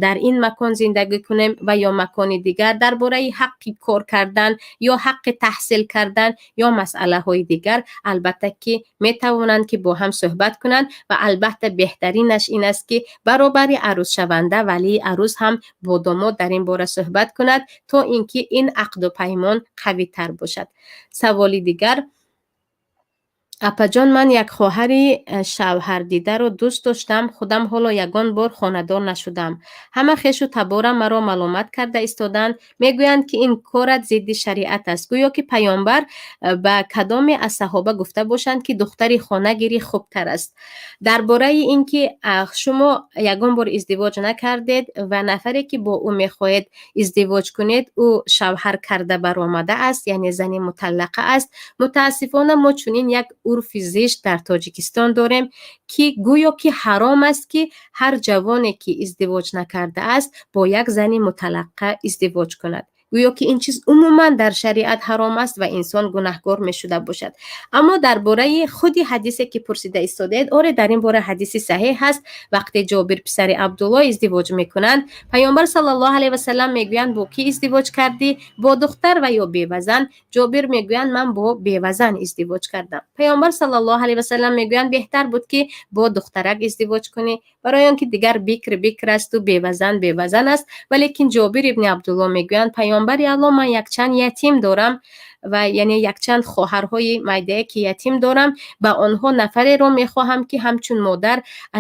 дар ин макон зиндагӣ кунем ва ё макони дигар, дар бораи ҳаққи кор кардан ё ҳаққи таҳсил кардан ё масъалаҳои дигар, албатта, ки метавонанд, ки бо ҳам суҳбат кунанд. Ва албатта, беҳтаринаш ин аст, ки баробари арӯзшаванда валии арӯз ҳам бо домод дар ин бора суҳбат кунад, то ин ки ин ақду паймон қавитар бошад. Саволи дигар: апаҷон, ман як хоҳари шавҳардидаро дӯст доштам. Худам ҳоло ягон бор хонадор нашудам. Ҳама хешу таборам маро маломат карда истоданд, мегӯянд, ки ин корат зидди шариат аст. Гӯё ки Паёмбар ба кадоме аз саҳоба гуфта бошанд, ки духтари хонагирӣ хубтар аст. Дар бораи ин ки шумо ягон бор издивоҷ накардед ва нафаре, ки бо ӯ мехоҳед издивоҷ кунед, ӯ шавҳар карда баромада аст, яъне зани муталлақа аст, мутаассифона, мо чунин як урфи зишт дар Тоҷикистон дорем, ки гӯё ки ҳаром аст, ки ҳар ҷавоне, ки издивоҷ накардааст, бо як зани муталлақа издивоҷ кунад. Гӯё ки ин чиз умуман дар шариат ҳаром аст ва инсон гунаҳгор мешуда бошад. Аммо дар бораи худи ҳадисе, ки пурсида истодаед, оре, дар ин бора ҳадиси саҳеҳ ҳаст. Вақте Ҷобир писари Абдулло издивоҷ мекунанд, Паёмбар саллаллоҳу алайҳи васаллам мегӯянд: «Бо кӣ издивоҷ кардӣ, бо духтар ва ё бевазан?» Ҷобир мегӯянд: «Ман бо бевазан издивоҷ кардам». Паёмбар саллаллоҳу алайҳи васаллам мегӯянд: «Беҳтар буд, ки бо духтарак издивоҷ кунӣ, барои он ки дигар бикр бикр асту бевазан бевазан аст». Валекин Ҷобир ибни Абдулло мегӯянд: «Паёмбари Алло, ман якчанд ятим дорам ва яъне якчанд хоҳарҳои майдае, ки ятим дорам, ба онҳо нафареро мехоҳам, ки ҳамчун модар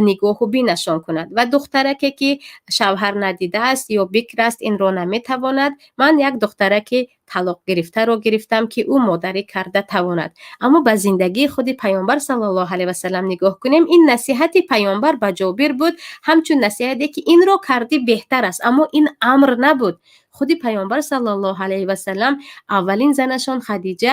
нигоҳу бинашон кунад ва духтараке, ки шавҳар надидааст ё бикр аст, инро наметавонад. Ман як духтараки талоқ гирифтаро гирифтам, ки ӯ модарӣ карда тавонад». Аммо ба зиндагии худи Паёмбар саллаллоҳу алайҳи васаллам нигоҳ кунем, ин насиҳати Паёмбар ба Ҷобир буд, ҳамчун насиҳате, ки инро кардӣ, беҳтар аст, аммо ин амр набуд. Худи Паёмбар саллаллоҳу алайҳи васаллам, аввалин занашон Хадиҷа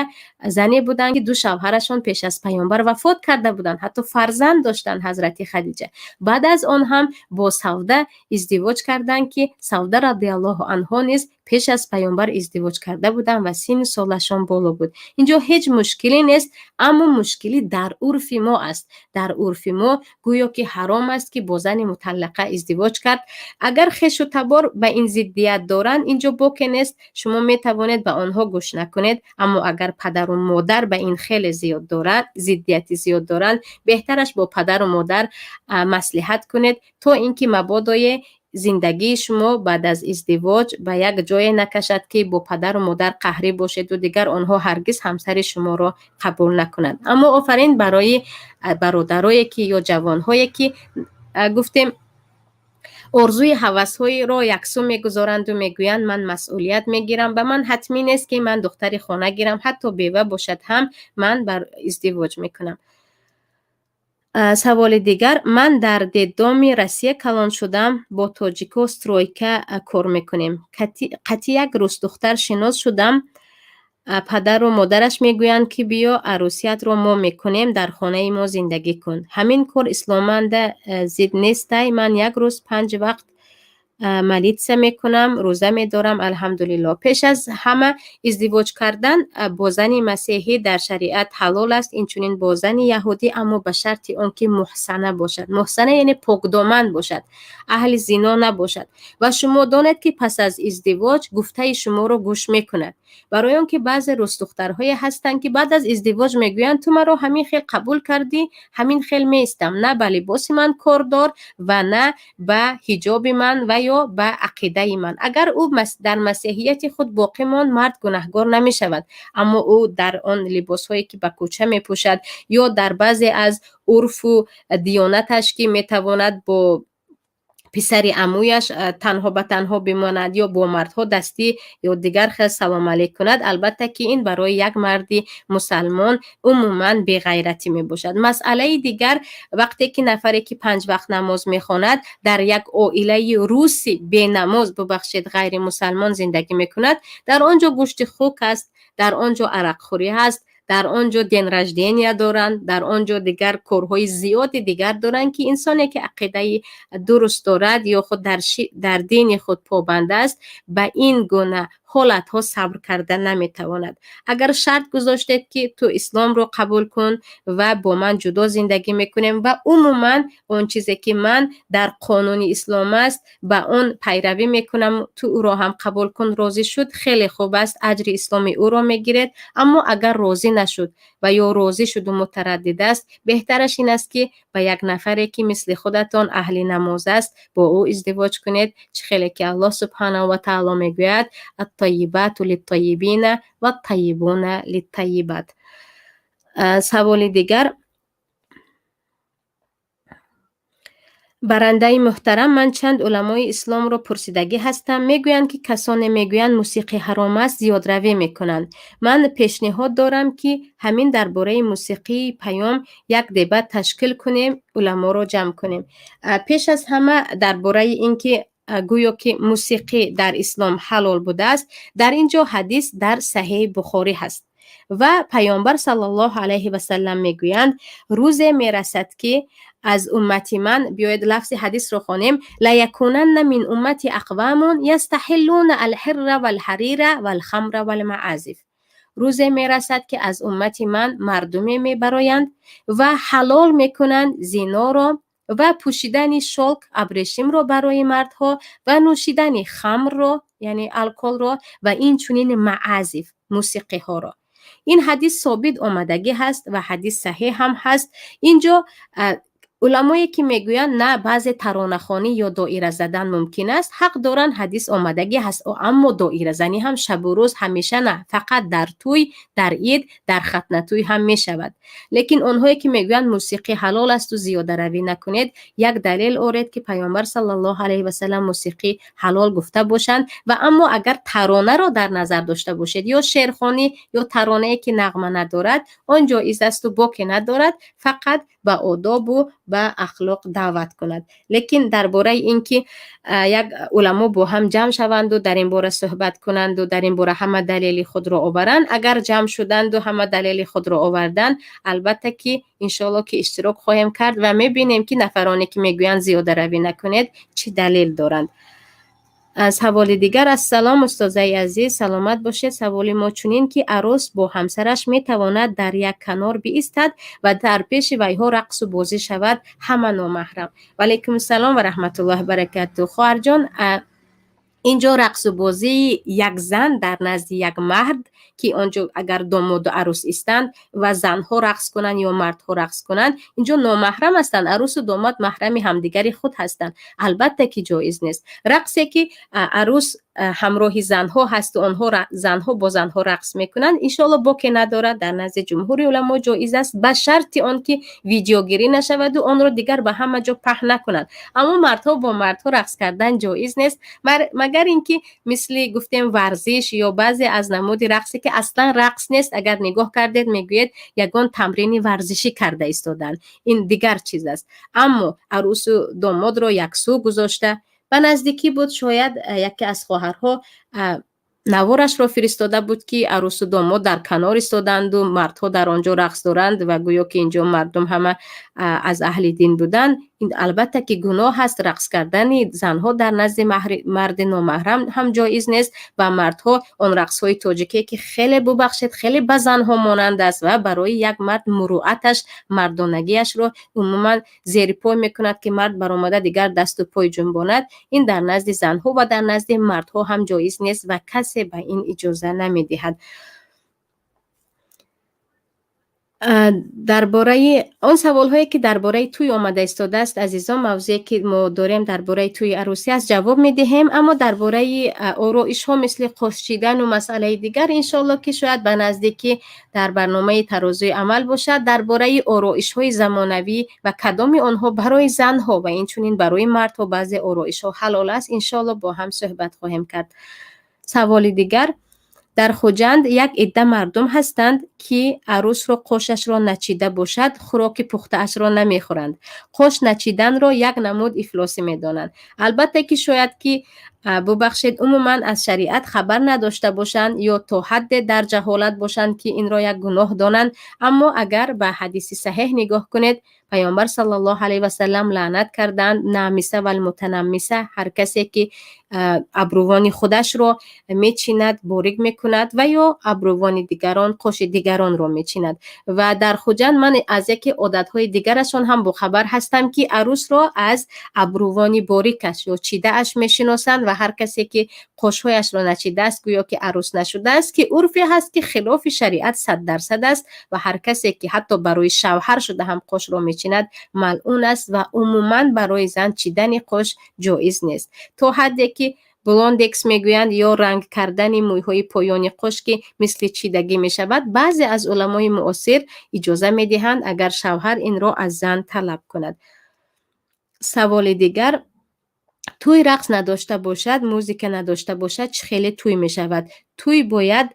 зане буданд, ки ду шавҳарашон пеш аз Паёмбар вафот карда буданд, ҳатто фарзанд доштанд ҳазрати Хадиҷа. Баъд аз он ҳам бо Савда издивоҷ карданд, ки Савда радиаллоҳу анҳо низ пеш аз Паёмбар издивоҷ карда буданд ва синну солашон боло буд. Инҷо ҳеҷ мушкиле нест, аммо мушкилӣ дар урфи мо аст. Дар урфи мо гӯё ки ҳаром аст, ки бо зани муталлақа издивоҷ кард. Агар хешу табор ба ин зиддият доранд, инҷо боке нест, шумо метавонед ба онҳо гӯш накунед. Аммо агар падару модар ба ин хеле зиёд доранд, зиддияти зиёд доранд, беҳтараш бо падару модар маслиҳат кунед, то ин ки мабодое зиндагии шумо баъд аз издивоҷ ба як ҷое накашад, ки бо падару модар қаҳрӣ бошеду дигар онҳо ҳаргиз ҳамсари шуморо қабул накунанд. Аммо офарин барои бародарое, ки ё ҷавонҳое, ки гуфтем, орзуи ҳавасҳоеро яксу мегузоранду мегӯянд: «Ман масъулият мегирам, ба ман ҳатмӣ нест, ки ман духтари хона гирам, ҳатто бева бошад ҳам ман бар издивоҷ мекунам». Саволи дигар: ман дар детдоми Россия калон шудам, бо тоҷико стройка кор мекунем. Қатъи як рӯсдухтар шинос шудам. Падару модараш мегӯянд, ки биё, арӯсиятро мо мекунем, дар хонаи мо зиндагӣ кун. Ҳамин кор исломанда зид нестай? Ман як рӯз панҷ вақт Молиться мекунам, рӯза медорам, алҳамдулилло. Пеш аз ҳама, издивоҷ кардан бо зани масеҳӣ дар шариат ҳалол аст, инчунин бо зани яҳудӣ, аммо ба шарти он ки муҳсана бошад. Муҳсана яъне покдоман бошад, аҳли зино набошад. Ва шумо донед, ки пас аз издивоҷ гуфтаи шуморо гӯш мекунад, барои он ки баъзе рӯсдухтарҳое ҳастанд, ки баъд аз издивоҷ мегӯянд: «Ту маро ҳамин хел қабул кардӣ, ҳамин хел меистам, на ба либоси ман кордор ва на ба ҳиҷоби ман ва ё ба ақидаи ман». Агар ӯ дар масеҳияти худ боқӣ монд, мард гунаҳгор намешавад, аммо ӯ дар он либосҳое, ки ба кӯча мепӯшад, ё дар баъзе аз урфу диёнаташ, ки метавонад бо писари амӯяш танҳо ба танҳо бимонад ё бо мардҳо дастӣ ё дигар хел салом алейк кунад, албатта ки ин барои як марди мусалмон умуман беғайратӣ мебошад. Масъалаи дигар, вақте ки нафаре, ки панҷ вақт намоз мехонад, дар як оилаи руси бенамоз, бубахшед, ғайримусалмон зиндагӣ мекунад, дар он ҷо гӯшти хук аст, дар он ҷо арақхӯрӣ ҳаст, дар он ҷо день рождения доранд, дар он ҷо дигар корҳои зиёди дигар доранд, ки инсоне, ки ақидаи дуруст дорад ё худ дар дини худ побанд аст, ба ин гуна ҳолатҳо сабр карда наметавонад. Агар шарт гузоштед, ки ту исломро қабул кун ва бо ман ҷудо зиндагӣ мекунем ва умуман он чизе, ки ман дар қонуни ислом аст, ба он пайравӣ мекунам, ту ӯро ҳам қабул кун, розӣ шуд, хеле хуб аст, аҷри исломи ӯро мегиред. Аммо агар розӣ нашуд ва ё розӣ шуду мутараддид аст, беҳтараш ин аст, ки ба як нафаре, ки мисли худатон аҳли намоз аст, бо ӯ издивоҷ кунед. Чӣ хеле ки Аллоҳ субҳанаҳу ва таъоло мегӯяд: «Аттайибату литтайибина ваттайибуна литтайибат». Саволи дигар. Барандаи муҳтарам, ман чанд уламои исломро пурсидагӣ ҳастам, мегӯянд, ки касоне мегӯянд, мусиқӣ ҳаром аст, зиёдравӣ мекунанд. Ман пешниҳод дорам, ки ҳамин дар бораи мусиқии паём як дебат ташкил кунем, уламоро ҷамъ кунем. Пеш аз ҳама, дар бораи ин ки гӯё ки мусиқӣ дар ислом ҳалол будааст, дар ин ҷо ҳадис дар Саҳеҳи Бухорӣ ҳаст ва Паёмбар саллаллоҳу алайҳи васаллам мегӯянд: «Рӯзе мерасад, ки аз уммати ман», биёед, лафзи ҳадисро хонем: «Лаякунанна мин уммати ақвамун ястаҳиллуна алҳирра валҳарира валхамра валмаазиф». Рӯзе мерасад, ки аз уммати ман мардуме мебароянд ва ҳалол мекунанд зиноро ва пӯшидани шолк абрешимро барои мардҳо ва нӯшидани хамрро, яъне алколро, ва инчунин маазиф, мусиқиҳоро. Ин ҳадис собит омадагӣ ҳаст ва ҳадис саҳеҳ ҳам ҳаст. Инҷо уламое, ки мегӯянд, на, баъзе таронахонӣ ё доира задан мумкин аст, ҳақ доранд, ҳадис омадагӣ ҳаст, аммо доиразанӣ ҳам шабу рӯз ҳамеша на, фақат дар тӯй, дар ид, дар хатнатӯй ҳам мешавад. Лекин онҳое, ки мегӯянд, мусиқӣ ҳалол асту зиёдаравӣ накунед, як далел оред, ки Паёмбар саллаллоҳу алайҳи васаллам мусиқӣ ҳалол гуфта бошанд. Ва аммо агар таронаро дар назар дошта бошед, ё шеърхонӣ, ё таронае, ки нағма надорад, он ҷоиз асту боке надорад, фақат ба одобу ба ахлоқ даъват кунад. Лекин дар бораи ин ки як уламо бо ҳам ҷамъ шаванду дар ин бора суҳбат кунанду дар ин бора ҳама далели худро оваранд, агар ҷамъ шуданду ҳама далели худро оварданд, албатта ки иншоалло ки иштирок хоҳем кард ва мебинем, ки нафароне, ки мегӯянд, зиёдаравӣ накунед, чӣ далел доранд. Саволи дигар. Ассалом, устозаи азиз, саломат бошед. Саволи мо чунин, ки арӯс бо ҳамсараш метавонад дар як канор биистад ва дар пеши вайҳо рақсу бозӣ шавад, ҳама номаҳрам? Ваалайкум ассалом ва раҳматуллоҳи баракату. Хоҳарҷон, инҷо рақсу бозии як зан дар назди як мард, ки он ҷо агар домоду арӯс истанд ва занҳо рақс кунанд ё мардҳо рақс кунанд, инҷо номаҳрам ҳастанд, арӯсу домод маҳрами ҳамдигари худ ҳастанд, албатта ки ҷоиз нест. Рақсе, ки арӯс ҳамроҳи занҳо ҳасту онҳо, занҳо бо занҳо рақс мекунанд, иншоалло боке надорад, дар назди ҷумҳури уламо ҷоиз аст, ба шарти он ки видеогирӣ нашаваду онро дигар ба ҳама ҷо паҳн накунанд. Аммо мардҳо бо мардҳо рақс кардан ҷоиз нест, магар ин ки мисли гуфтем, варзиш ё баъзе аз намуди рақсе, ки аслан рақс нест, агар нигоҳ кардед, мегӯед, ягон тамрини варзишӣ карда истоданд, ин дигар чиз аст. Аммо арӯсу домодро яксӯ гузошта, ба наздикӣ буд, шояд яке аз хоҳарҳо Наворашро фиристода буд, ки арӯсу домод дар канор истоданду, мардҳо дар он ҷо рақс доранд ва гӯё ки инҷо мардум ҳама аз аҳли дин буданд. Ин албатта ки гуноҳ аст. Рақс кардани занҳо дар назди марди номаҳрам ҳам ҷоиз нест ва мардҳо он рақсҳои тоҷикие, ки хеле, бубахшед, хеле ба занҳо монанд аст ва барои як мард муруаташ, мардонагиашро умуман зери пой мекунад, ки мард баромада дигар дасту пой ҷунбонад, ин дар назди занҳо ва дар назди мардҳо ҳам ҷоиз нест ва касе ба ин иҷоза намедиҳад. Дар бораи он саволҳое, ки дар бораи тӯй омада истодааст, азизон, мавзӯе, ки мо дорем, дар бораи тӯи арӯсӣ аст, ҷавоб медиҳем. Аммо дар бораи ороишҳо, мисли қошчидану масъалаи дигар, иншоалло, ки шояд ба наздикӣ дар барномаи Тарозуи амал бошад. Дар бораи ороишҳои замонавӣ ва кадоми онҳо барои занҳо ва инчунин барои мардҳо баъзе ороишҳо ҳалол аст, иншоалло, бо ҳам суҳбат хоҳем кард. Саволи дигар: дар Хуҷанд як идда мардум ҳастанд, ки арӯсро қошашро начида бошад, хӯроки пухтаашро намехӯранд. Қош начиданро як намуд ифлосӣ медонанд. Албатта ки шояд ки, бубахшед, умуман аз шариат хабар надошта бошанд ё то ҳадде дар ҷаҳолат бошанд, ки инро як гуноҳ донанд. Аммо агар ба ҳадиси саҳеҳ нигоҳ кунед, Паёмбар саллаллоҳу алайҳи васаллам лаънат карданд намиса валмутанаммиса, ҳар касе ки абрувони худашро мечинад, борик мекунад ва ё абрувони дигарон, қоши дигаронро мечинад. Ва дар Хуҷанд ман аз яке одатҳои дигарашон ҳам бохабар ҳастам, ки арӯсро аз абрувони борикаш ё чидааш мешиносанд ва ҳар касе ки қошҳояшро начидааст, гӯё ки арӯс нашудааст, ки урфе ҳаст, ки хилофи шариат 100% аст. Ва ҳар касе ки ҳатто барои шавҳар шуда ҳам қошро мечинад, малъун аст. Ва умуман барои зан чидани қош ҷоиз нест, то ҳадде ки блондекс мегӯянд ё ранг кардани мӯйҳои поёни қош, ки мисли чидагӣ мешавад, баъзе аз уламои муосир иҷоза медиҳанд, агар шавҳар инро аз зан талаб кунад. Саволи дигар: тӯй рақс надошта бошад, музика надошта бошад, чӣ хеле тӯй мешавад? Тӯй бояд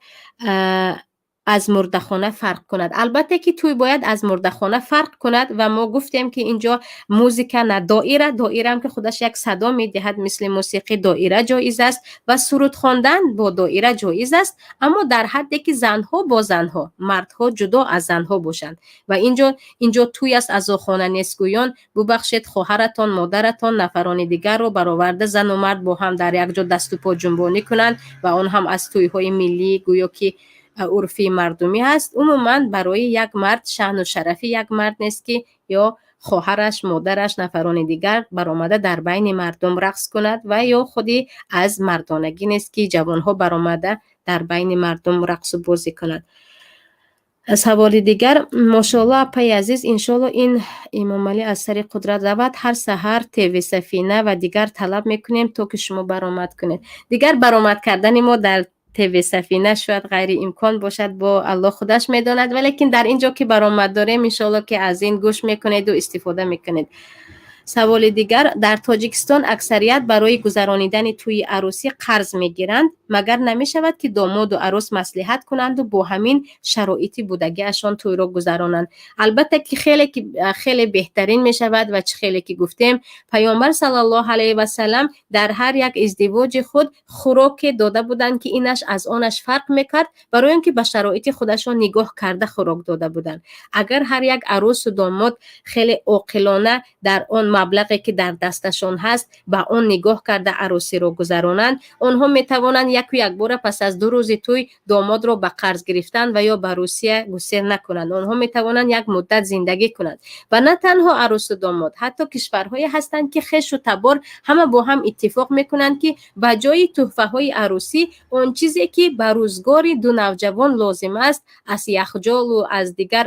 аз мурдахона фарқ кунад. Албатта ки тӯй бояд аз мурдахона фарқ кунад. Ва мо гуфтем, ки инҷо музика на, доира, доираам, ки худаш як садо медиҳад, мисли мусиқӣ, доира ҷоиз аст ва суруд хондан бо доира ҷоиз аст, аммо дар ҳадде ки занҳо бо занҳо, мардҳо ҷудо аз занҳо бошанд. Ва инҷо тӯй аст, азохона нест гӯён. Бубахшед, хоҳаратон, модаратон, нафарони дигарро бароварда, зану мард бо ҳам дар як ҷо дасту по ҷунбонӣ кунанд ва он ҳам аз тӯйҳои миллӣ, гӯё ки урфи мардумӣ ҳаст. Умуман барои як мард, шаъну шарафи як мард нест, ки ё хоҳараш, модараш, нафарони дигар баромада дар байни мардум рақс кунад ва ё худи аз мардонагӣ нест, ки ҷавонҳо баромада дар байни мардум рақсу бозӣ кунанд. Саволи дигар: мошоалло, апаи азиз, иншоалло, ин Имомалӣ аз сари қудрат равад, ҳар саҳар ТВ Сафина ва дигар талаб мекунем, то ки шумо баромад кунед. Дигар баромад кардани мо дар ТВ Сафина шояд ғайриимкон бошад, бо Аллоҳ худаш медонад, валекин дар ин ҷо ки баромад дорем, иншоалло, ки аз ин гӯш мекунеду истифода мекунед. Саволи дигар: дар Тоҷикистон аксарият барои гузаронидани тӯи арӯсӣ қарз мегиранд. Магар намешавад, ки домоду арӯс маслиҳат кунанду бо ҳамин шароити будагиашон тӯйро гузаронанд? Албатта ки хеле беҳтарин мешавад. Ва чӣ хеле ки гуфтем, Паёмбар саллаллоҳу алайҳи васаллам дар ҳар як издивоҷи худ хӯроке дода буданд, ки инаш аз онаш фарқ мекард, барои он ки ба шароити худашон нигоҳ карда хӯрок дода буданд. Агар ҳар як арӯсу домод хеле оқилона дар он маблағе, ки дар дасташон ҳаст, ба он нигоҳ карда арӯсиро гузаронанд, онҳо метавонанд яку якбора пас аз 2 рӯзи тӯй домодро ба қарз гирифтан ва ё ба Русия гусел накунанд. Онҳо метавонанд як муддат зиндагӣ кунанд. Ва на танҳо арӯсу домод, ҳатто кишварҳое ҳастанд, ки хешу табор ҳама бо ҳам иттифоқ мекунанд, ки ба ҷои тӯҳфаҳои арӯсӣ он чизе, ки ба рӯзгори ду навҷавон лозим аст, аз яхҷолу аз дигар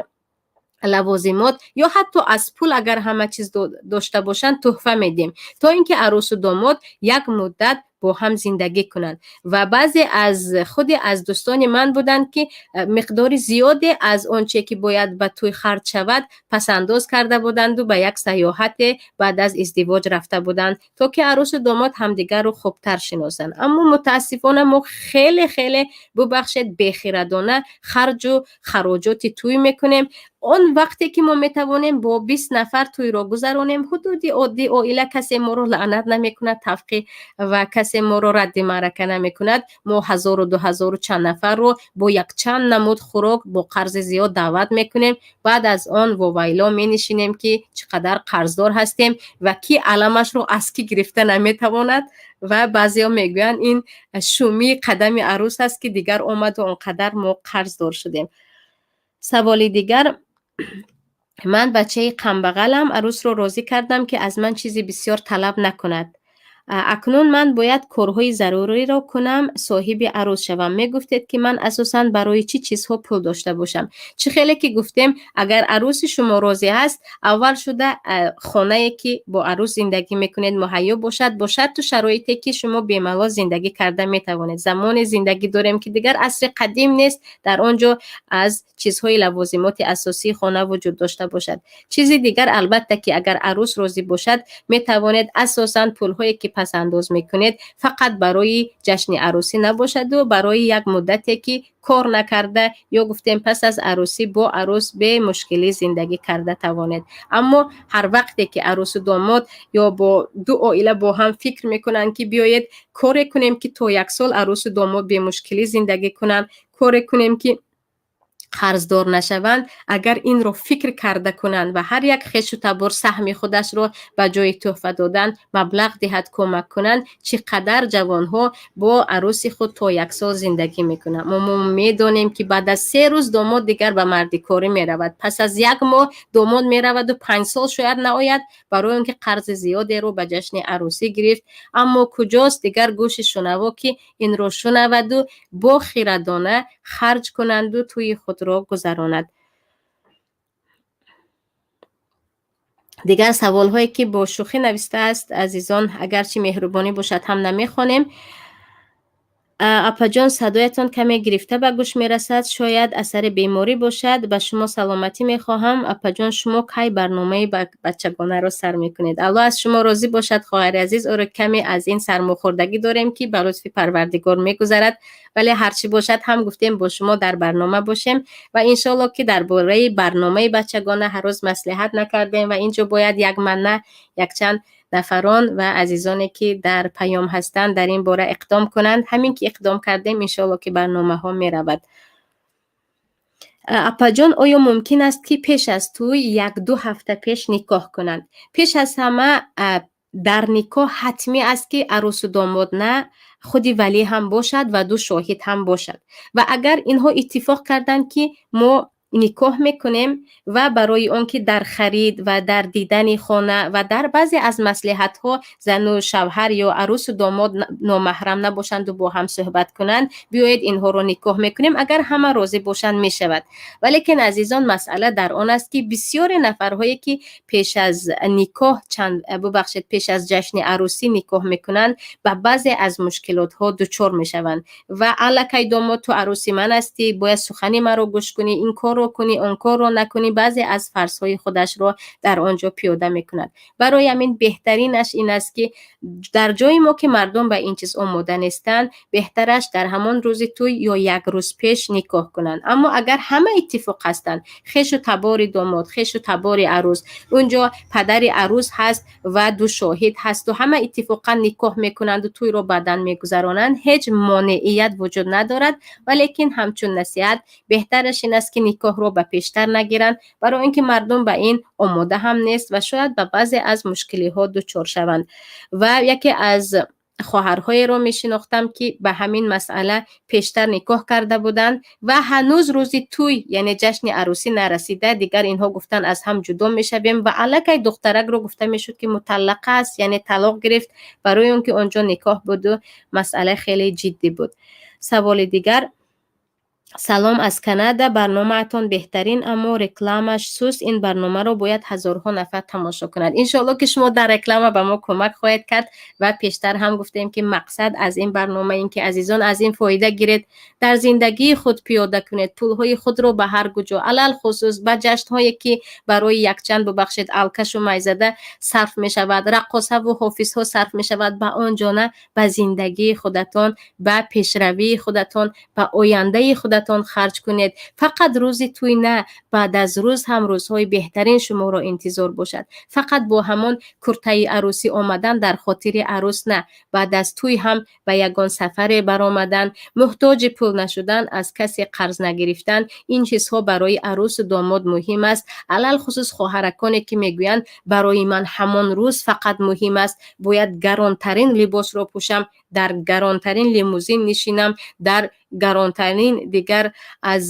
лавозимот ё ҳатто аз пул, агар ҳама чиз дошта бошанд, тӯҳфа медиҳем, то ин ки арӯсу домод як муддат бо ҳам зиндагӣ кунанд. Ва баъзе аз худи аз дӯстони ман буданд, ки миқдори зиёде аз он че ки бояд ба тӯй харҷ шавад, пасандоз карда буданду ба як сайёҳате баъд аз издивоҷ рафта буданд, то ки арӯсу домод ҳамдигарро хубтар шиносанд. Аммо мутаассифона мо хеле хеле, бубахшед, бехирадона харҷу хароҷоти тӯй мекунем. Он вақте ки мо метавонем бо 20 нафар тӯйро гузаронем, ҳудуди оддӣ оила, касе моро лаънат намекунад тавқи ва касе моро радди маърака намекунад, мо ҳазору 2000-у чанд нафарро бо якчанд намуд хӯрок бо қарзи зиёд даъват мекунем. Баъд аз он вовайло менишинем, ки чӣ қадар қарздор ҳастем ва ки аламашро аз кӣ гирифта наметавонад. Ва баъзеҳо мегӯянд, ин шумии қадами арӯс аст, ки дигар омаду он қадар мо қарздор шудем. Саволи дигар: ман бачаи камбағалам, арӯсро розӣ кардам, ки аз ман чизи бисёр талаб накунад. Акнун ман бояд корҳои заруриро кунам, соҳиби арӯс шавам. Мегуфтед, ки ман асосан барои чӣ чизҳо пул дошта бошам? Чӣ хеле ки гуфтем, агар арӯси шумо розӣ ҳаст, аввал шуда хонае, ки бо арӯс зиндагӣ мекунед, муҳайё бошад, бо шарту шароите, ки шумо бемалол зиндагӣ карда метавонед. Замоне зиндагӣ дорем, ки дигар асри қадим нест, дар он ҷо аз чизҳои лавозимоти асосии хона вуҷуд дошта бошад. Чизи дигар, албатта, ки агар арӯс розӣ бошад, метавонед асосан пулҳое, ки пасандоз мекунед, фақат барои ҷашни арӯсӣ набошаду барои як муддате, ки кор накарда ё гуфтем пас аз арӯсӣ бо арӯс бемушкилӣ зиндагӣ карда тавонед. Аммо ҳар вақте ки арӯсу домод ё бо ду оила бо ҳам фикр мекунанд, ки биёед, коре кунем, ки то як сол арӯсу домод бемушкилӣ зиндагӣ кунанд, коре кунем, ки қарздор нашаванд, агар инро фикр карда кунанд ва ҳар як хешу табор саҳми худашро ба ҷои тӯҳфа додан маблағ диҳад, кӯмак кунанд, чӣ қадар ҷавонҳо бо арӯси худ то як сол зиндагӣ мекунанд. Мо медонем, ки баъд аз 3 рӯз домод дигар ба мардикорӣ меравад, пас аз як моҳ домод мераваду 5 сол шояд наояд, барои он ки қарзи зиёдеро ба ҷашни арӯсӣ гирифт. Аммо куҷост дигар гӯши шунаво, ки инро шунаваду бо хирадона харҷ кунанду тӯи худро гузаронад? Дигар саволҳое, ки бо шӯхӣ навистааст, азизон, агарчи меҳрубонӣ бошад ҳам, намехонем. Апаҷон, садоятон каме гирифта ба гӯш мерасад, шояд асари беморӣ бошад. Ба шумо саломатӣ мехоҳам. Апаҷон, шумо кай барномаи бачагонаро сар мекунед? Аллоҳ аз шумо розӣ бошад, хоҳари азиз. Оро, каме аз ин сармохӯрдагӣ дорем, ки ба лутфи Парвардигор мегузарад, вале ҳарчи бошад ҳам, гуфтем, бо шумо дар барнома бошем ва иншоалло, ки дар бораи барномаи бачагона ҳар рӯз маслиҳат накардем ва инҷо бояд як манна якчанд нафарон ва азизоне, ки дар паём ҳастанд, дар ин бора иқдом кунанд. Ҳамин ки иқдом кардем, иншоалло, ки барномаҳо меравад. Апаҷон, оё мумкин аст, ки пеш аз тӯй як-ду ҳафта пеш никоҳ кунанд? Пеш аз ҳама, дар никоҳ ҳатмӣ аст, ки арӯсу домод на, худи валӣ ҳам бошад ва ду шоҳид ҳам бошад. Ва агар инҳо иттифоқ карданд, ки мо никоҳ мекунем ва барои он ки дар харид ва дар дидани хона ва дар баъзе аз маслиҳатҳо зану шавҳар ё арӯсу домод номаҳрам набошанду бо ҳам суҳбат кунанд, биёед, инҳоро никоҳ мекунем, агар ҳама розӣ бошанд, мешавад. Валекин, азизон, масъала дар он аст, ки бисёре нафарҳое, ки пеш аз никоҳ чанд, бубахшед, пеш аз ҷашни арӯсӣ никоҳ мекунанд, ба баъзе аз мушкилотҳо дучор мешаванд ва аллакай домод: «Ту арӯси ман ҳастӣ, бояд сухани маро гӯш кунӣ, ин корро кунӣ, он корро накунӣ», баъзе аз фарзҳои худашро дар он ҷо пиёда мекунад. Барои ҳамин беҳтаринаш ин аст, ки дар ҷои мо, ки мардум ба ин чиз омода нестанд, беҳтараш дар ҳамон рӯзи тӯй ё як рӯз пеш никоҳ кунанд. Аммо агар ҳама иттифоқ ҳастанд, хешу табори домод, хешу табори арӯс, он ҷо падари арӯс ҳаст ва ду шоҳид ҳасту ҳама иттифоқан никоҳ мекунанду тӯйро баъдан мегузаронанд, ҳеҷ монеият вуҷуд надорад. Валекин ҳамчун насиҳат, беҳтараш ин аст, ки никоҳро ба пештар нагиранд, барои он ки мардум ба ин омода ҳам нест ва шояд ба баъзе аз мушкилиҳо дучор шаванд. Ва яке аз хоҳарҳоеро мешинохтам, ки ба ҳамин масъала пештар никоҳ карда буданд ва ҳанӯз рӯзи тӯй, яъне ҷашни арӯсӣ нарасида, дигар инҳо гуфтанд, аз ҳам ҷудо мешавем. Ва аллакай духтаракро гуфта мешуд, ки муталлақа аст, яъне талоқ гирифт, барои он ки он ҷо никоҳ буду масъала хеле ҷиддӣ буд. Саволи дигар: Салом аз Канада, барномаатон беҳтарин, аммо рекламаш суст. Ин барномаро бояд ҳазорҳо нафар тамошо кунад. Иншоалло, ки шумо дар реклама ба мо кӯмак хоҳед кард. Ва пештар ҳам гуфтем, ки мақсад аз ин барнома ин ки азизон аз ин фоида гиред, дар зиндагии худ пиёда кунед, пулҳои худро ба ҳар куҷо, алалхусус ба ҷашнҳое, ки барои якчанд, бубахшед, алкашу майзада сарф мешавад, раққосаву ҳофизҳо сарф мешавад, ба он ҷо на, ба зиндагии худатон, ба пешравии худатон, ба ояндаи худатон. худатон харҷ кунед. Фақат рӯзи тӯй на, баъд аз рӯз ҳам рӯзҳои беҳтарин шуморо интизор бошад. Фақат бо ҳамон куртаи арӯсӣ омадан дар хотири арӯс на, баъд аз тӯй ҳам ба ягон сафаре баромадан, муҳтоҷи пул нашудан, аз касе қарз нагирифтан, ин чизҳо барои арӯсу домод муҳим аст. Алалхусус хоҳараконе, ки мегӯянд, барои ман ҳамон рӯз фақат муҳим аст, бояд гаронтарин либосро пӯшам, дар гаронтарин лимузин нишинам, дар гаронтарин дигар аз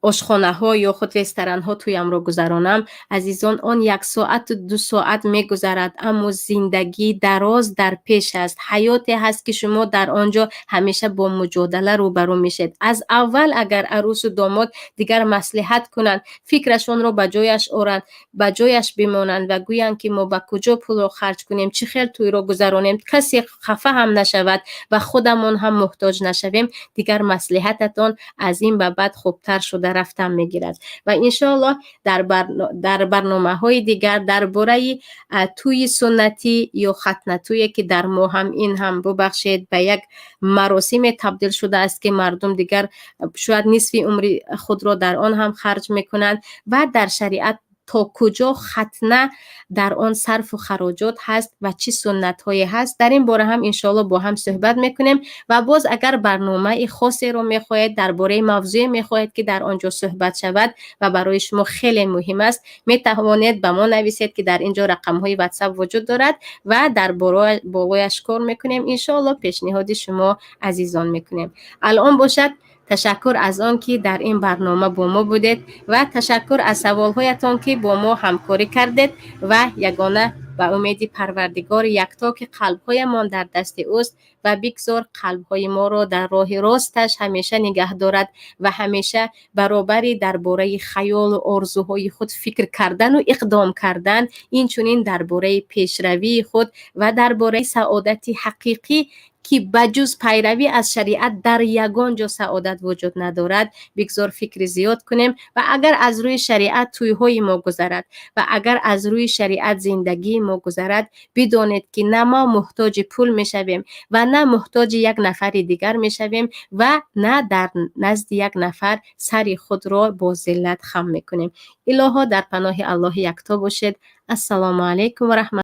ошхонаҳо ё худ ресторанҳо тӯямро гузаронам. Азизон, он як соату 2 соат мегузарад, аммо зиндагии дароз дар пеш аст. Ҳаёте ҳаст, ки шумо дар он ҷо ҳамеша бо муҷодала рӯбарӯ мешед. Аз аввал агар арӯсу домод дигар маслиҳат кунанд, фикрашонро ба ҷояш оранд, ба ҷояш бимонанд ва гӯянд, ки мо ба куҷо пулро харҷ кунем, чӣ хел тӯйро гузаронем, касе хафа ҳам нашавад ва худамон ҳам муҳтоҷ нашавем, дигар маслиҳататон аз ин ба баъд хубтар шуда рафтан мегирад. Ва иншоаллоҳ дар барномаҳои дигар дар бораи тӯйи суннатӣ ё хатнатӯе, ки дар мо ҳам ин ҳам, бубахшед, ба як маросиме табдил шудааст, ки мардум дигар шояд нисфи умри худро дар он ҳам харҷ мекунанд, ва дар шариат то куҷо хатна дар он сарфу хароҷот ҳаст ва чӣ суннатҳое ҳаст, дар ин бора ҳам иншоалло бо ҳам суҳбат мекунем. Ва боз агар барномаи хосеро мехоҳед, дар бораи мавзӯе мехоҳед, ки дар он ҷо суҳбат шавад ва барои шумо хеле муҳим аст, метавонед ба мо нависед, ки дар ин ҷо рақамҳои ватсап вуҷуд дорад ва дар болояш кор мекунем, иншоалло пешниҳоди шумо азизон мекунем. Алон бошад, ташаккур аз он ки дар ин барнома бо мо будед ва ташаккур аз саволҳоятон, ки бо мо ҳамкорӣ кардед. Ва ягона ба умеди Парвардигори Якто, ки қалбҳоямон дар дасти ӯст ва бигзор қалбҳои моро дар роҳи росташ ҳамеша нигаҳ дорад ва ҳамеша баробари дар бораи хаёлу орзуҳои худ фикр кардану иқдом кардан, инчунин дар бораи пешравии худ ва дар бораи саодати ҳақиқӣ, ки ба ҷуз пайравӣ аз шариат дар ягон ҷо саодат вуҷуд надорад, бигзор фикри зиёд кунем. Ва агар аз рӯи шариат тӯйҳои мо гузарад ва агар аз рӯи шариат зиндагии мо гузарад, бидонед, ки на мо муҳтоҷи пул мешавем ва на муҳтоҷи як нафари дигар мешавем ва на дар назди як нафар сари худро бо зиллат хам мекунем. Илоҳо, дар паноҳи Аллоҳи Якто бошед. Ассалому алайкум ва раҳмат.